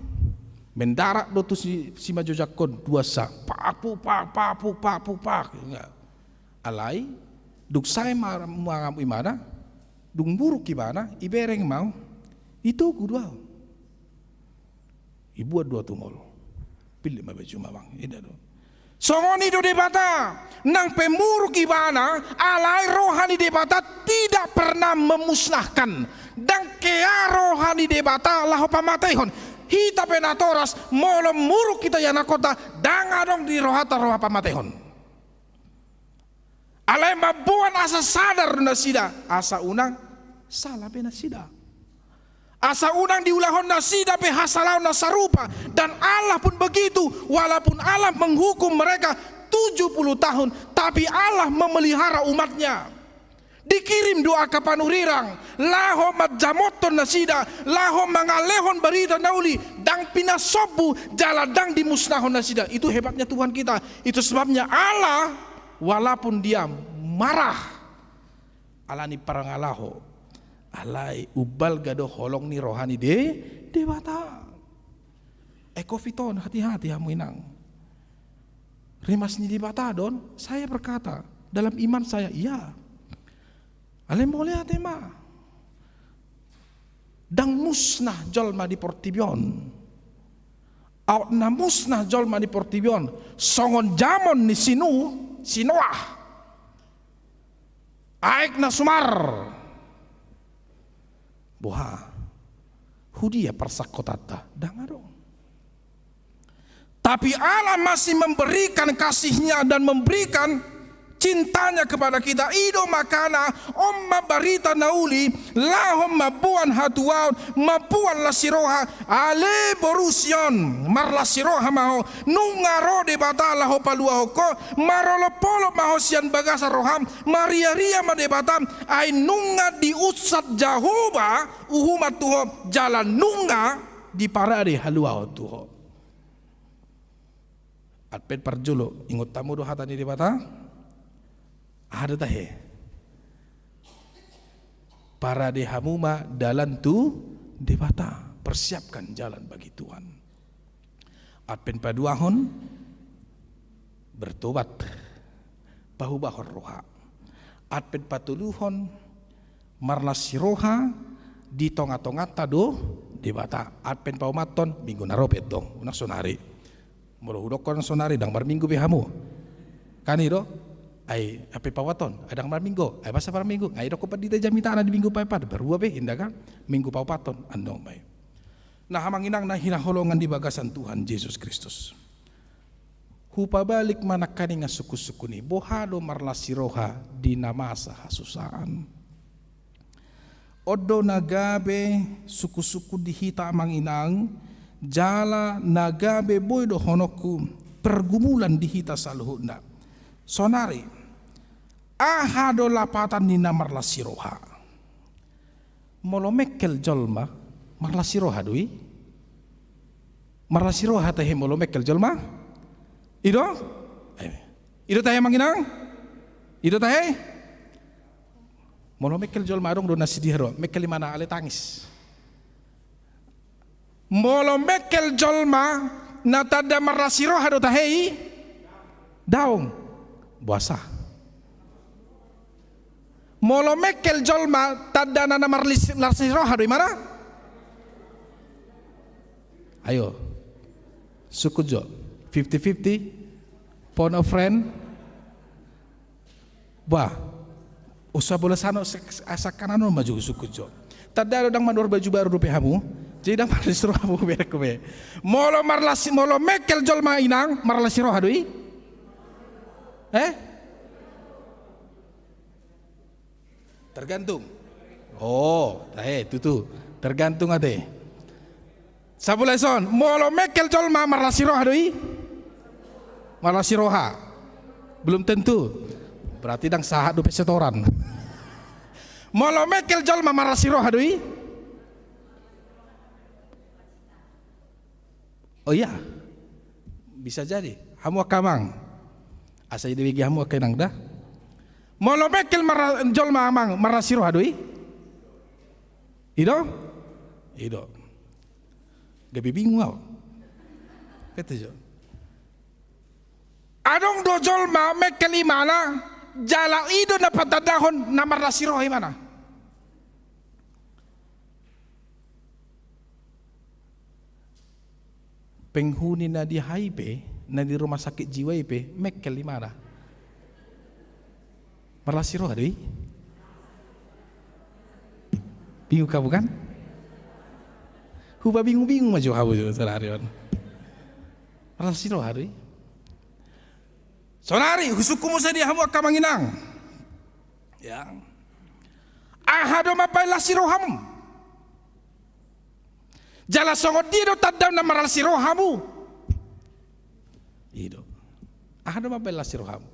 Mendarat do tu si, simanjojakhon, duansa, pak, puk, pak, pak, puk, pak, puk, pak. Alai dung sae ma, mangamuk ibana, dung muruk ibana, ibereng ma au, itogu do au. Ibuat do au tu mall. Pillit ma baju mamang, inda do. Songon i do Debata, nang pe muruk ibana, alai roha ni Debata tidak pernah memusnahkan. Ndang hea roha ni Debata laho pamatehon. Hita pe natoras, molo muruk hita i anakhonta, ndang adong di rohanta roha pamatehon. Alai mamboan asa sadar do nasida, asa unang sala be nasida. Asa unang diulahon nasida pe hasalaon na sarupa. Dan Allah pun begitu, walaupun Allah menghukum mereka tujuh puluh tahun, tapi Allah memelihara umatnya. Dikirim do angka panurirang, laho manjamothon nasida, laho mangalehon barita na uli, ndang pinasombu, jala ndang dimusnahon nasida. Itu hebatnya Tuhan kita. Itu sebabnya Allah, walaupun Dia marah, alani parngalaho, alai umbalga do holong ni roha ni De-, Debata. E, covid on, hati-hati hamu inang. Rimas ni Debata do on, saya berkata, dalam iman saya, iya. Alai mauliate ma. Ndang musnah jolma di portibi on. Aut na musnah jolma di portibi on, songon jamon ni si Nu-, si Noah. Aek na sumar. Boha? Hudia parsangkotanta? Ndang adong. Tapi Allah masih memberikan kasih-Nya dan memberikan cinta-Nya kepada kita. I do makana on ma barita na uli, laho mamboan hatuaon, mamboan las ni roha, ale boru Sion, marlas ni roha ma ho, nunga ro Debata laho paluahon ho, marolopolop ma ho sian bagasan roham, mariaria ma Debata, ai nunga diunsat Jahowa uhuman tu ho, jala nunga diparade haluaon tu ho. Advent parjolo, ingot hamu do hata ni Debata? Aha do tahe? Parade hamu ma dalan tu Debata, persiapkan jalan bagi Tuhan. Advent paduahon, bertobat, pahubahon roha. Advent patoluhon, marlas ni roha, di tonga-tonganta do Debata. Advent paomathon, minggu na ro pe tong, unang sonari. Molo hudokkon sonari, ndang marminggu be hamu. Kan i do? Ai, Advent paomathon, ai ndang marminggu, ai masa marminggu, ai dokkon pandita jamitana di minggu paopat, berua be, inda kan? Minggu paopathon, andong bae. Nah, amang inang na hinaholongan di bagasan Tuhan Jesus Kristus. Hupabalik ma nangkaningan sungkun-sungkun i, boha do marlas ni roha di na masa hasusaan. On do na gabe sungkun-sungkun di hita amang inang, jala na gabe boi dohononku pergumulan di hita saluhutna. Sonari, aha do lapatan ni na marlas ni roha? Molo mengkel jolma, marlas ni roha do i? Marlas ni roha tahe molo mengkel jolma? I do? Eh, i do tahe amang inang? I do tahe? Molo mengkel jolma adong do na sidia do, mengkel imana ale tangis. Molo mengkel jolma na tanda marlas ni roha do tahe i? Daong. Boasa? Molo mengkel jolma tandana na marlas ni roha do imana? Ayo. Sungkun jo. Fifty fifty. Phone a friend. Bah. Usa bola sano sakanan on ma jo sungkun jo. Tanda do ndang manuhor baju baru dope hamu. Jadi ndang marlas ni roha hamu berek be. Molo marlas, molo mengkel jolma inang, marlas ni roha do i? Eh? Tergantung. Oh, tahe, tutu. Tergantung ate. Sabola ison, molo mengkel jolma marlas ni roha do i? Marlas ni roha. Belum tentu. Berarti ndang sahat dope setoran. Molo mengkel jolma marlas ni roha do i? Oh iya. Bisa jadi. Hamu angka amang. Asa dibege hamu angka inang da. Molo mengkel mar-, jolma amang marlas ni roha do i? I do? I do. Gabe bingung au. Kata jo. Adong do jolma mengkel imana, jala i do na patandahon na marlas ni roha imana. Penghuni na di H I P, na di rumah sakit jiwa i pe, mengkel imana. Marlas ni roha do i? Bingung hamu kan? Huba bingung-bingung ma jo hamu jo saonari on. Marlas ni roha do i? Saonari, husungkun muse di hamu angka amang inang. Ya. Aha do mambahen las ni roham? Jala songon dia do tanda na marlas ni roha hamu? I do. Aha do mambahen las ni roham?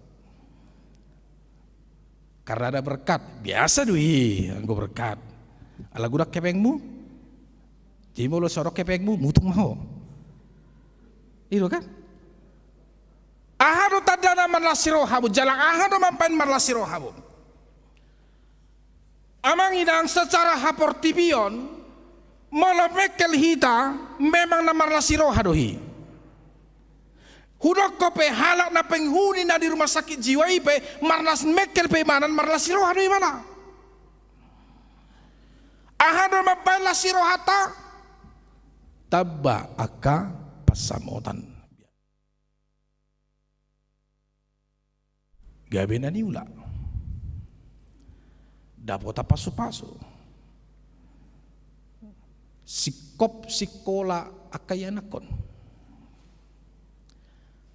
Karena ada berkat. Biasa do i, anggo berkat. Ala godang hepengmu. Jadi molo so adong hepengmu, mutung ma ho. I do kan? Aha do tanda na marlas ni roha hamu? Jala aha do mambahen marlas ni roha hamu? Amang inang, secara haportibion, molo mengkel hita, memang na marlas ni roha do i. Hudok pe halak na penghuni na di rumah sakit jiwa i pe, marlas, mengkel pe imana, marlas ni roha do imana. Aha do mambahen las ni rohanta? Tamba angka pansamotan. Gabe na niula. Dapotan pasupasu. Singkop singkola angka ianakhon.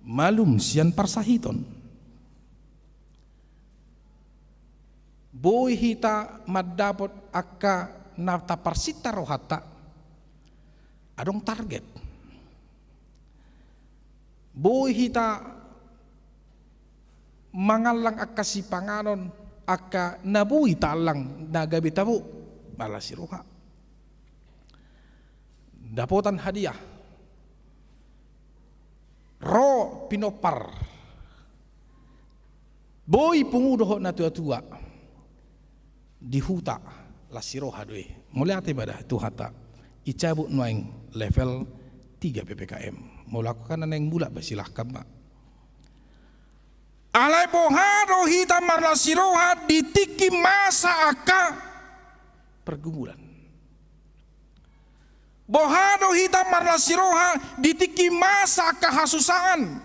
Malum sian parsahiton. Boi hita mandapot angka na taparsinta rohanta. Adong target. Boi hita mangallang angka sipanganon, angka na boi taallang na gabe tabo, marlas ni roha. Dapotan hadiah. Ro pinompar. Boi pungu dohot natuatua. Di huta, las ni roha do i. Mauliate ma da Tuhanta. Dicabut nuaeng level tiga P P K M. Molo angka na naeng mulak ba silahkan ma. Alai boha do hita marlas ni roha di tingki masa angka pergumulan? Boha do hita marlas ni roha di tingki masa angka hasusaan?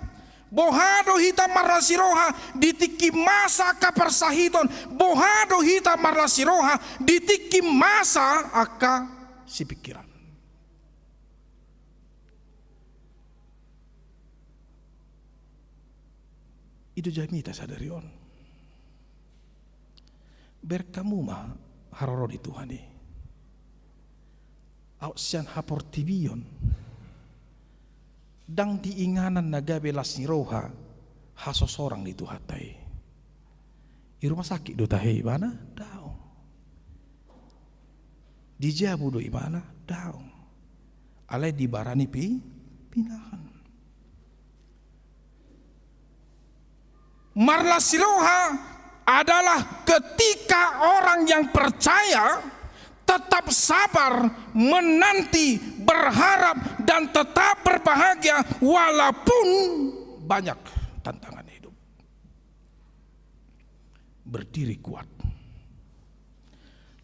Boha do hita marlas ni roha di tingki masa angka parsahiton? Boha do hita marlas ni roha di tingki masa angka sipingkiran? I do jamita sadari on. Bereng hamu ma haroro di Tuhan i. Aut sian haportibion, ndang di inganan na gabe las ni roha hasosorang di Tuhanta i. I rumah sakit do tahe ibana? Daong. Di jabu do ibana? Daong. Alai dibarani pi-, pinahan. Marlas ni roha adalah ketika orang yang percaya tetap sabar, menanti, berharap, dan tetap berbahagia walaupun banyak tantangan hidup. Berdiri kuat.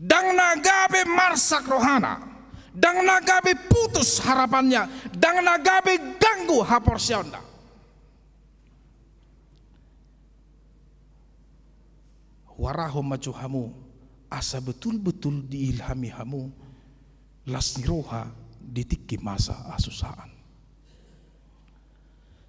Ndang na gabe marsak rohana, ndang na gabe putus harapannya, ndang na gabe ganggu haporseaonna. Huarahon ma jo hamu, asa betul-betul diilhami hamu las ni roha di tingki masa hasusaan.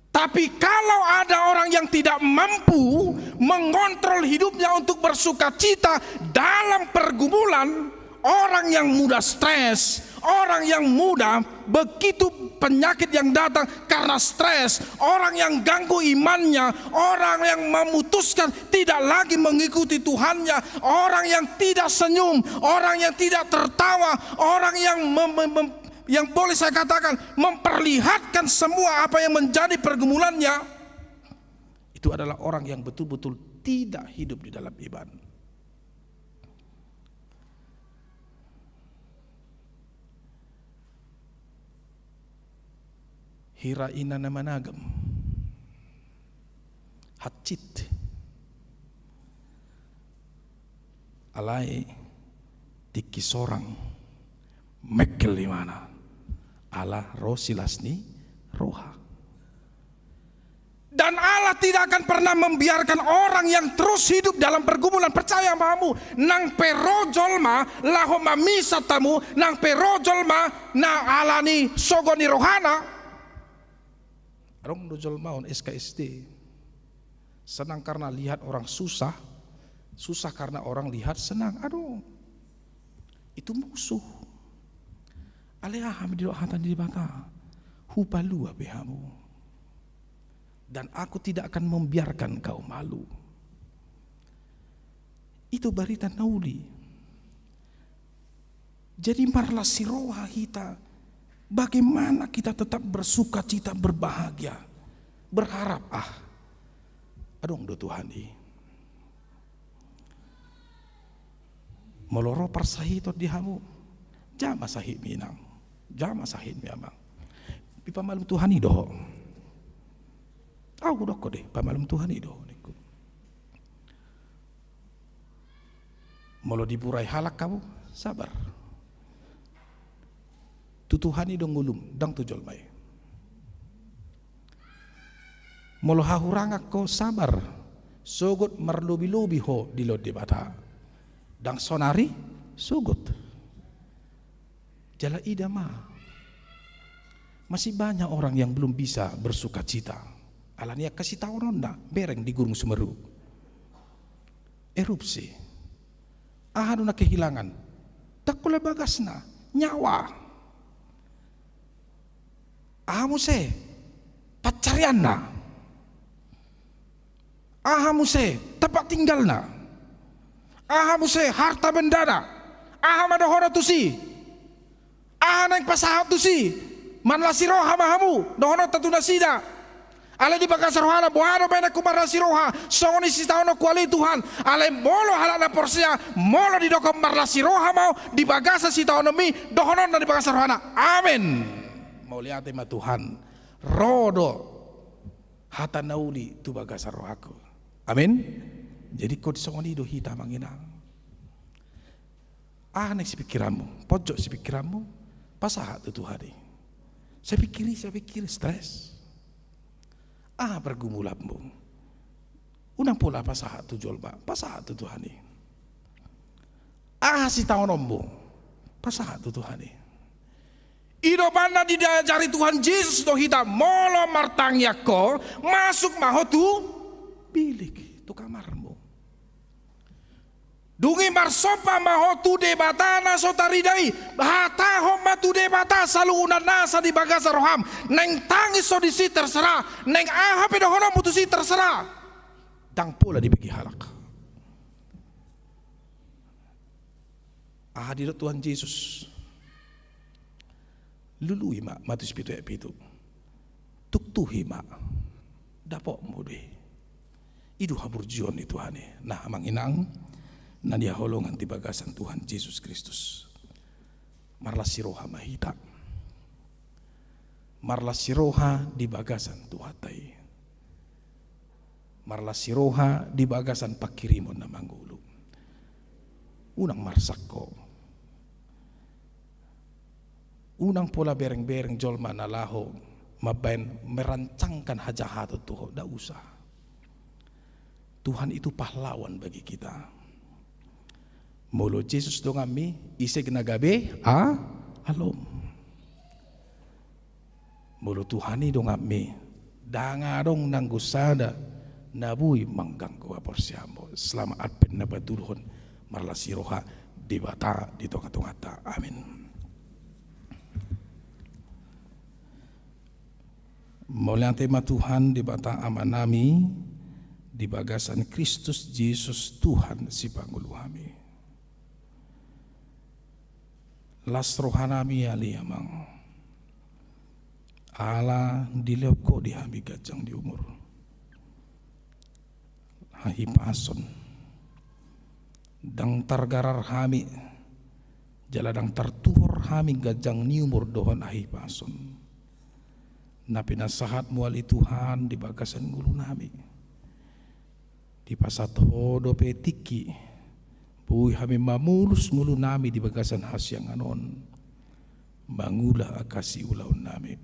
Tapi kalau ada orang yang tidak mampu mengontrol hidupnya untuk bersukacita dalam pergumulan, orang yang mudah stres, Orang yang mudah begitu penyakit yang datang karena stres, orang yang ganggu imannya, orang yang memutuskan tidak lagi mengikuti Tuhannya, orang yang tidak senyum, orang yang tidak tertawa, orang yang mem- mem- mem- yang boleh saya katakan memperlihatkan semua apa yang menjadi pergumulannya, itu adalah orang yang betul-betul tidak hidup di dalam iman. Hira ina na managam, hansit. Alai tingki sorang mengkel imana ala ro silas ni roha. Dan Allah tidak akan pernah membiarkan orang yang terus hidup dalam pergumulan. Percaya ma hamu, nang pe ro jolma laho mamisat hamu, nang pe ro jolma na alani sogo ni rohana. Adong do jolma on S K S D. Senang karena lihat orang susah, susah karena orang lihat senang. Adong. Itu musuh. Alai aha ma didok hata ni Debata? Hupalua be hamu. Dan Aku tidak akan membiarkan kau malu. Itu barita na uli. Jadi marlas ni roha hita, bagaimana kita tetap bersukacita, berbahagia, berharap, ah, adong do Tuhan i. Molo ro parsahiton di hamu, ja ma sahitmi inang, ja ma sahitmi amang. Dipamalum Tuhan i do ho. Au hudok ho de, pamalum Tuhan i do ho ningku. Molo diburai halak hamu, sabar. Tu Tuhan i do ngolum, ndang tu jolma i. Molo hahurangan ho, sabar, sogot marlobi-lobi ho di laon Debata. Ndang sonari, sogot. Jala ida ma, masih banyak orang yang belum bisa bersukacita. Alani angka sitaononna bereng di Gunung Semeru. Erupsi. Aha do na kehilangan? Ndang pola bagasna, nyawa. Aha muse? Pansarianna. Aha muse? Tempat tinggalna. Aha muse? Harta bendana. Aha ma dohonon tusi? Aha naeng pasahat tusi? Marlas ni roha ma hamu, dohononta tu nasida. Alai di bagasan rohana, boha do baenonku marlas ni roha, songon i sitaononku ale Tuhan. Alai molo halak na porsea, molo didok marlas ni roha ma ho, di bagasan sitaononmi, dohononna di bagasan rohana. Amen. Mauliate ma Tuhan. Ro do hata na uli tu bagasan rohangku. Amen. Jadi ingkon songon i do hita amang inang. Aha naeng sipikiranmu? Pojok sipikiranmu? Pasahat tu Tuhan i. Sai pikiri, sai pikiri, stres. Aha pergumulanmu? Unang pola pasahat tu jolma, pasahat tu Tuhan i. Aha sitaononmu? Pasahat tu Tuhan i. I do umbahen na diajari Tuhan Jesus do hita, molo martangiang ho, masuk ma ho tu bilik, tu kamarmu. Dung i marsomba ma ho tu Debata na so tarida i, hatahon ma tu Debata saluhutna nasa di bagasan roham, naeng tangis ho disi terserah, naeng aha pe dohononmu tusi terserah. Ndang pola dibege halak. Aha didok Tuhan Jesus? Lului ma, Matius pitu ayat pitu. Tuktuhi ma, dapotmu do i. I do haburjuon ni Tuhan i. Nah, amang inang na hinaholongan di bagasan Tuhan Jesus Kristus. Marlas ni roha ma hita. Marlas ni roha di bagasan Tuhanta i. Marlas ni roha di bagasan panghirimon na mangolu. Unang marsak ho. Unang pola bereng-bereng jolma na laho mambaen, merancangkan hajahaton tu ho, nda usah. Tuhan itu pahlawan bagi kita. Molo Jesus donganmi, ise na gabe a-, alom. Molo Tuhan i donganmi, ndang adong nanggo sada na boi mangganggu haporseaonmu. Selamat Advent na patuluhon, marlas ni roha Debata di tonga-tonganta. Amin. Mauliate ma Tuhan Debata Amanami, di bagasan Kristus Jesus Tuhan Sipangolu hami. Las rohanami ale Amang, ala dilehon Ho di hami ganjang ni umur, hahipason. Ndang targarar hami, jala ndang tartuhor hami ganjang ni umur dohot hahipason na pinasahatMu ale Tuhan di bagasan ngolunami. Dipasahat Ho dope tingki boi hami mamolus ngolunami di bagasan hasiangan on, mangula angka siulaonnami,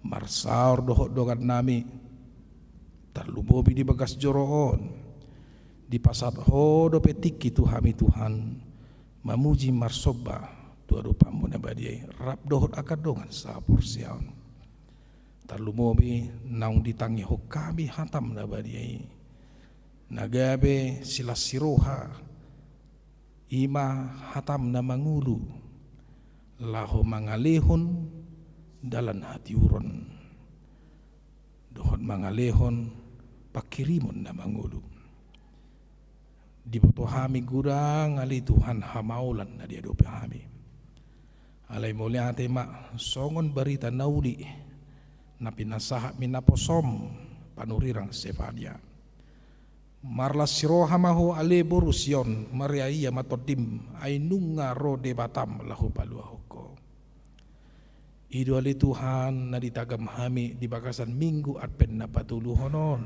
marsaor dohot dongannami, tarlumobi di bagas joro on. Dipasahat Ho dope tingki tu hami Tuhan, mamuji marsomba tu adopanMu na badia i, rap dohot angka dongan sahaporseaon. Tarlumobi naung ditangihon hami hataM na badia i, na gabe silas ni roha, i ma hataM na mangolu, laho mangalehon dalan hatiuron dohot mangalehon panghirimon na mangolu. Diboto hami godang ale Tuhan hamaolan na diadopi hami. Alai mauliate ma, songon barita na uli na pinasahatmi naposoM, panurirang Sefania. Marlas ni roha ma ho ale boru Sion, mariaia ma tondim, ai nunga ro Debatam laho paluahon ho. I do ale Tuhan na ditagam hami di bagasan Minggu Advent na patoluhon on.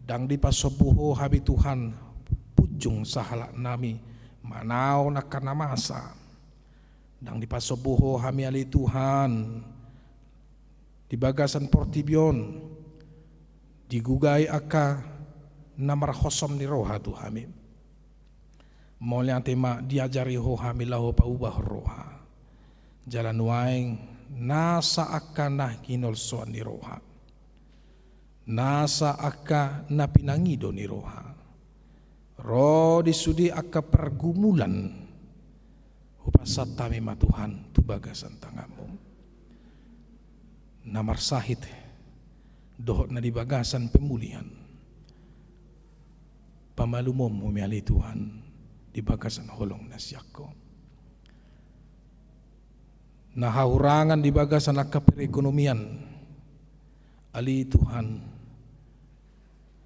Ndang dipasombu ho hami Tuhan punjung sahalaknami manaon angka na masa. Ndang dipasombu ho hami ale Tuhan di bagasan portibi on digugai angka na marhosom ni roha tu hami. Mauliate ma diajari ho hami laho paubahon roha. Jala nuaeng nasa angka na hinolsoan ni roha, nasa angka na pinangido ni roha, ro di sude angka pergumulan, hupasahat hami ma Tuhan tu bagasan tanganMu. Na marsahit dohot na di bagasan pemulihan, pamalumonMu ma ale Tuhan di bagasan holong na sian Ho. Na hahurangan di bagasan angka perekonomian, ale Tuhan,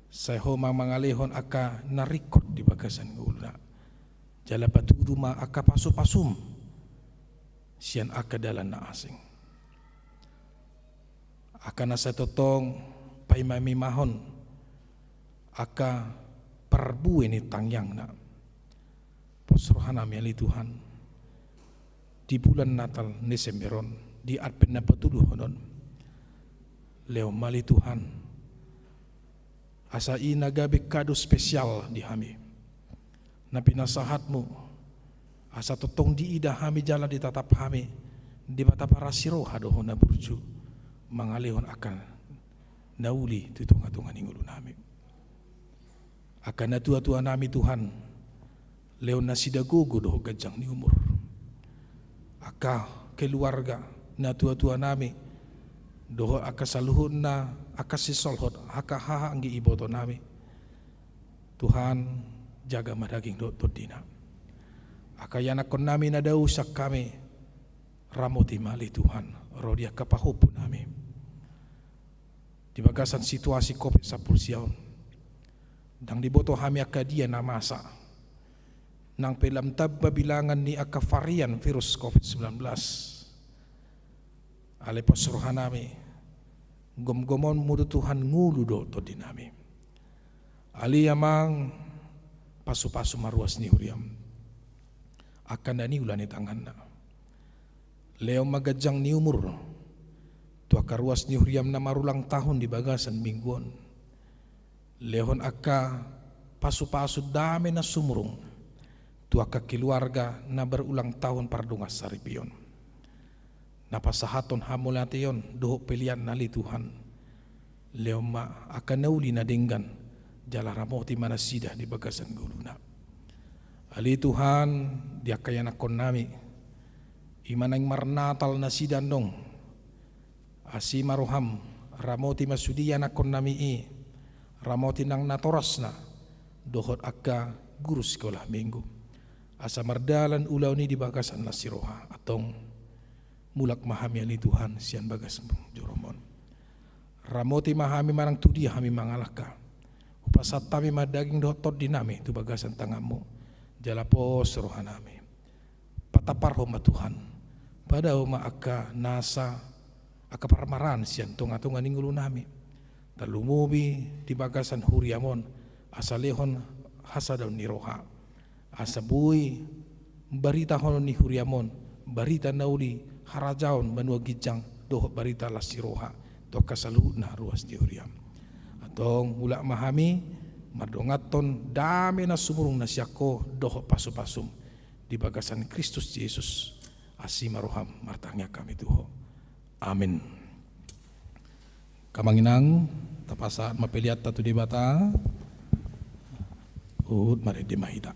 sai Ho ma mangalehon angka na ringkot di bagasan ngoluna. Jala patudu ma angka pasupasuM sian angka dalan na asing. Angka na sai tongtong paima-imahon angka parbue ni tangiangna. Pos rohanami ale Tuhan, di bulan Natal Desember on, di Advent na patoluhon on, lehon ma ale Tuhan, asa i na gabe kado spesial di hami, na pinasahatMu, asa tongtong diida hami jala ditatap hami Debata parasi roha dohot na burju, mangalehon angka na uli tu tonga-tonga ni ngolunami. Angka natuatuanami Tuhan, lehon nasida gogo dohot ganjang ni umur. Angka keluarga, natuatuanami, dohot angka saluhutna angka sisolhot, angka haha anggi ibotonami, Tuhan, jaga ma daging dohot tondina. Angka ianakkonnami na dao sian hami, ramoti ma ale Tuhan ro di angka pahompunami. Di bagasan situasi covid sampulu sia on, ndang diboto hami angka dia na masa, nang pe lam tamba bilangan ni angka varian virus covid sembilan belas. Alai pos rohanami, gomgomonMu do Tuhan ngolu dohot tondinami. Ale Amang, pasupasu ma ruas ni huriaM angka na niula ni tanganna. Lehon ma ganjang ni umur tu angka ruas ni huriaM na marulang tahun di bagasan minggu on. Lehon angka pasupasu dame na sumurung tu angka keluarga na berulang tahun pardongansaripeon. Na pasahathon hamauliateon dohot pelean ale Tuhan, lehon ma angka na uli na denggan, jala ramoti ma nasida di bagasan ngoluna. Ale Tuhan, di angka ianakkonnami, i ma naeng marnatal nasida annon, Asi ma roham, ramoti ma sude ianakkonnami i, ramoti nang natorasna, dohot angka guru sikola minggu. Asa mardalan ulaon i di bagasan las ni roha, antong mulak ma hami ale Tuhan sian bagas joroMon. Ramoti ma hami manang tu dia hami mangalangka. Hupasahat hami ma daging dohot tondinami tu bagasan tanganMu. Jala pos rohanami. Patamparhon ma Tuhan. Padao ma angka nasa, angka parmaraan sian tongatonga ni ngolunami. Tarlumobi di bagasan huriaMon, asa lehon hasadaon ni roha. Asa boi baritahonon ni huriaMon, barita na uli harajaon banua ginjang dohot barita las ni roha, tu angka saluhutna ruas ni huriaM. Antong mulak ma hami, mardonganhon dame na sumurung na sian Ho dohot pasupasuM di bagasan Kristus Jesus. Asi ma roham, martangiang hami tu Ho. Amin. Angka amang inang, tapasahat ma peleanta tu Debata. Huhut marende ma hita.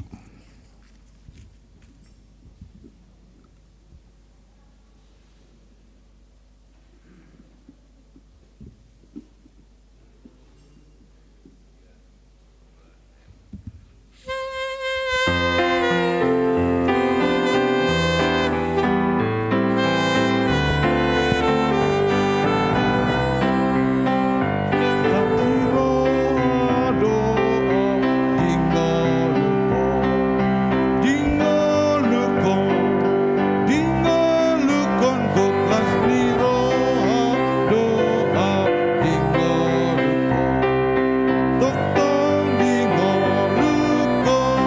Tongtong di ngolungkon,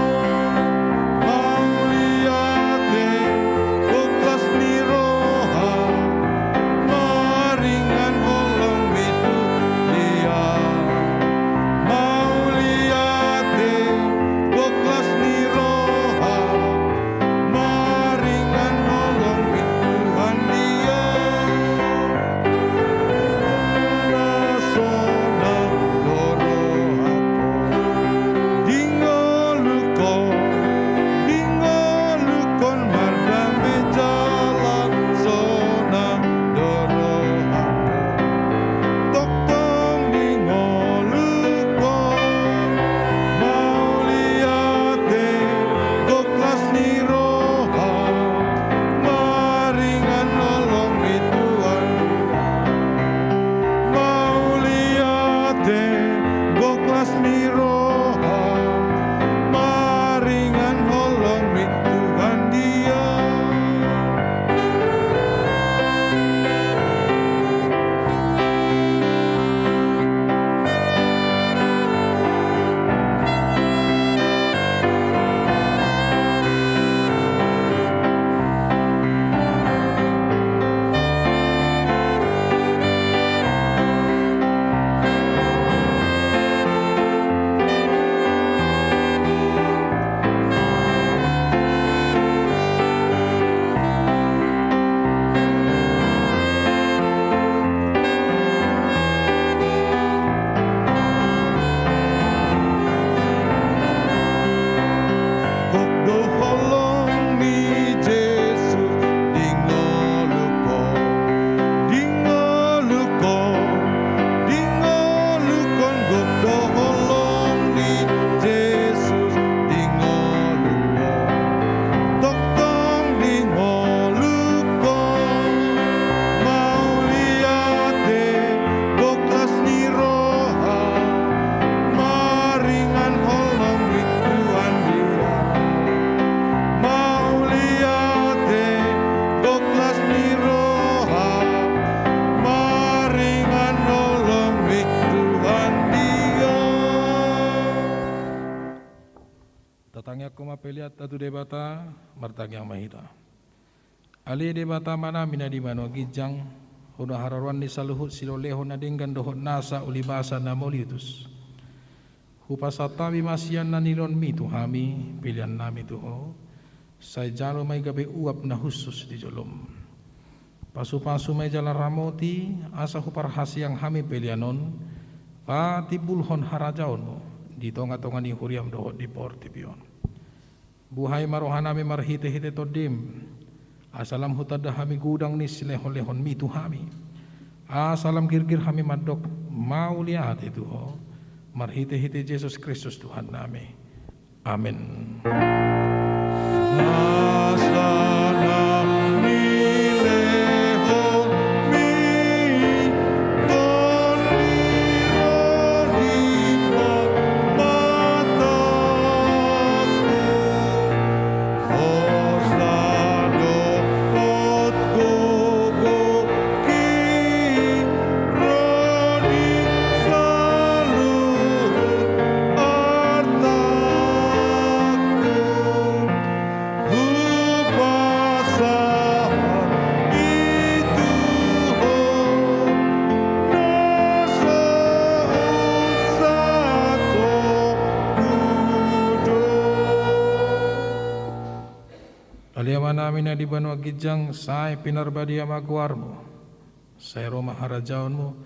mauliate, gok las ni roha, maringan holong ni Tuhan dia. Mauliate, gok las ni roha, maringan holong ni Tuhan dia. Sonang do rohangkon di ngolungkon, di ngolungkon mardame jala sonang do rohangkon. Tongtong di ngolungkon, mauliate, gok las ni roha, maringan holong ni Tuhan. Mauliate, gok las ni roha, maringan holong ni Tuhan dia. Gok do holong ni Jesus di ngolungkon, di ngolungkon, di ngolungkon, gok do holong ni Jesus di ngolungkon. Tongtong di ngolungkon, mauliate, gok las ni roha, maringan holong ni Tuhan dia. Mauliate, gok las ni roha, maringan holong ni Tuhan dia. Tatangiangkon ma peleanta tu Debata, martangiang ma hita. Ale Debata Amanami na di banua ginjang, Ho do haroroan ni saluhut silehonlehon na denggan dohot nasa ulibasa na mauliutus. Hupasahat hami ma sian na nilehonMi tu hami, peleannami tu Ho, sai jalo ma i gabe uap na hushus di joloM. Pasupasu ma i jala ramoti, asa huparhaseang hami pelean on patimbulhon harajaonMu di tongatonga ni huriaM dohot di portibi on. Buhai ma rohanami marhitehite TondiM, asa lam hutanda hami godang ni silehonlehonMi tu hami. Asa lam girgir hami mandok mauliate tu Ho, marhitehite Jesus Kristus Tuhannami. Amen. Ale Amanami na di banua ginjang, sai pinarbadia ma goarMu. Sai ro ma harajaonMu.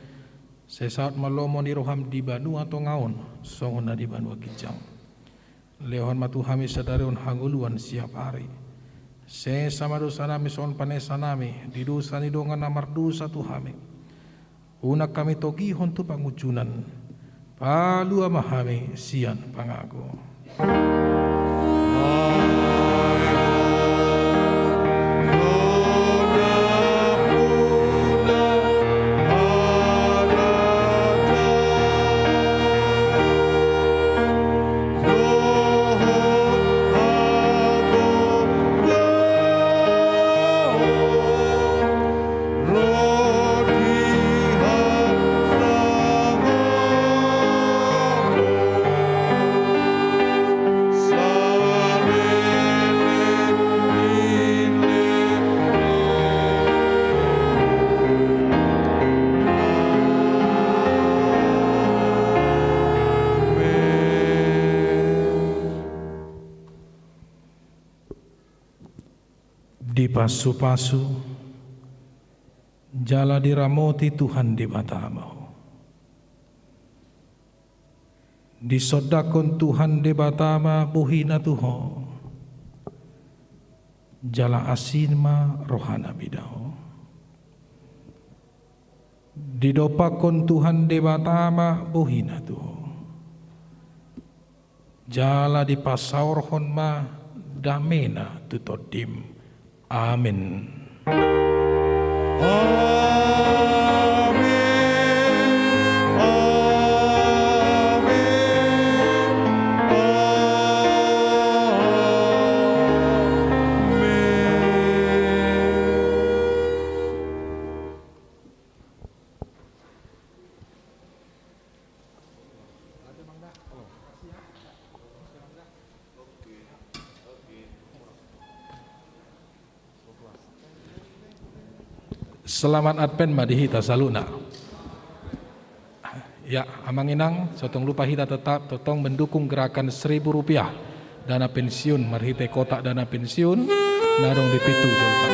Sai saut ma lomo ni rohaM di banua tonga on, songon na di banua ginjang. Lehon ma tu hami sadari on hangoluan siapari. Sesa ma dosanami songon panesanami di dosa ni dongan na mardosa tu hami. Unang hami togihon tu pangunjunan. Palua ma hami sian pangago. Dipasupasu jala diramoti Tuhan Debata ma ho. Disondangkon Tuhan Debata ma bohiNa tu ho, jala asi ma rohaNa mida ho. Didompakkon Tuhan Debata ma bohiNa tu ho, jala dipasaorhon ma dameNa tu tondim. Amen. Amen. Amen. Amen. Selamat Advent ma di hita saluhutna. Ya, Amang Inang, so tong lupa hita tetap tongtong mendukung gerakan seribu rupiah dana pensiun marhite kotak dana pensiun na adong di pintu jolma.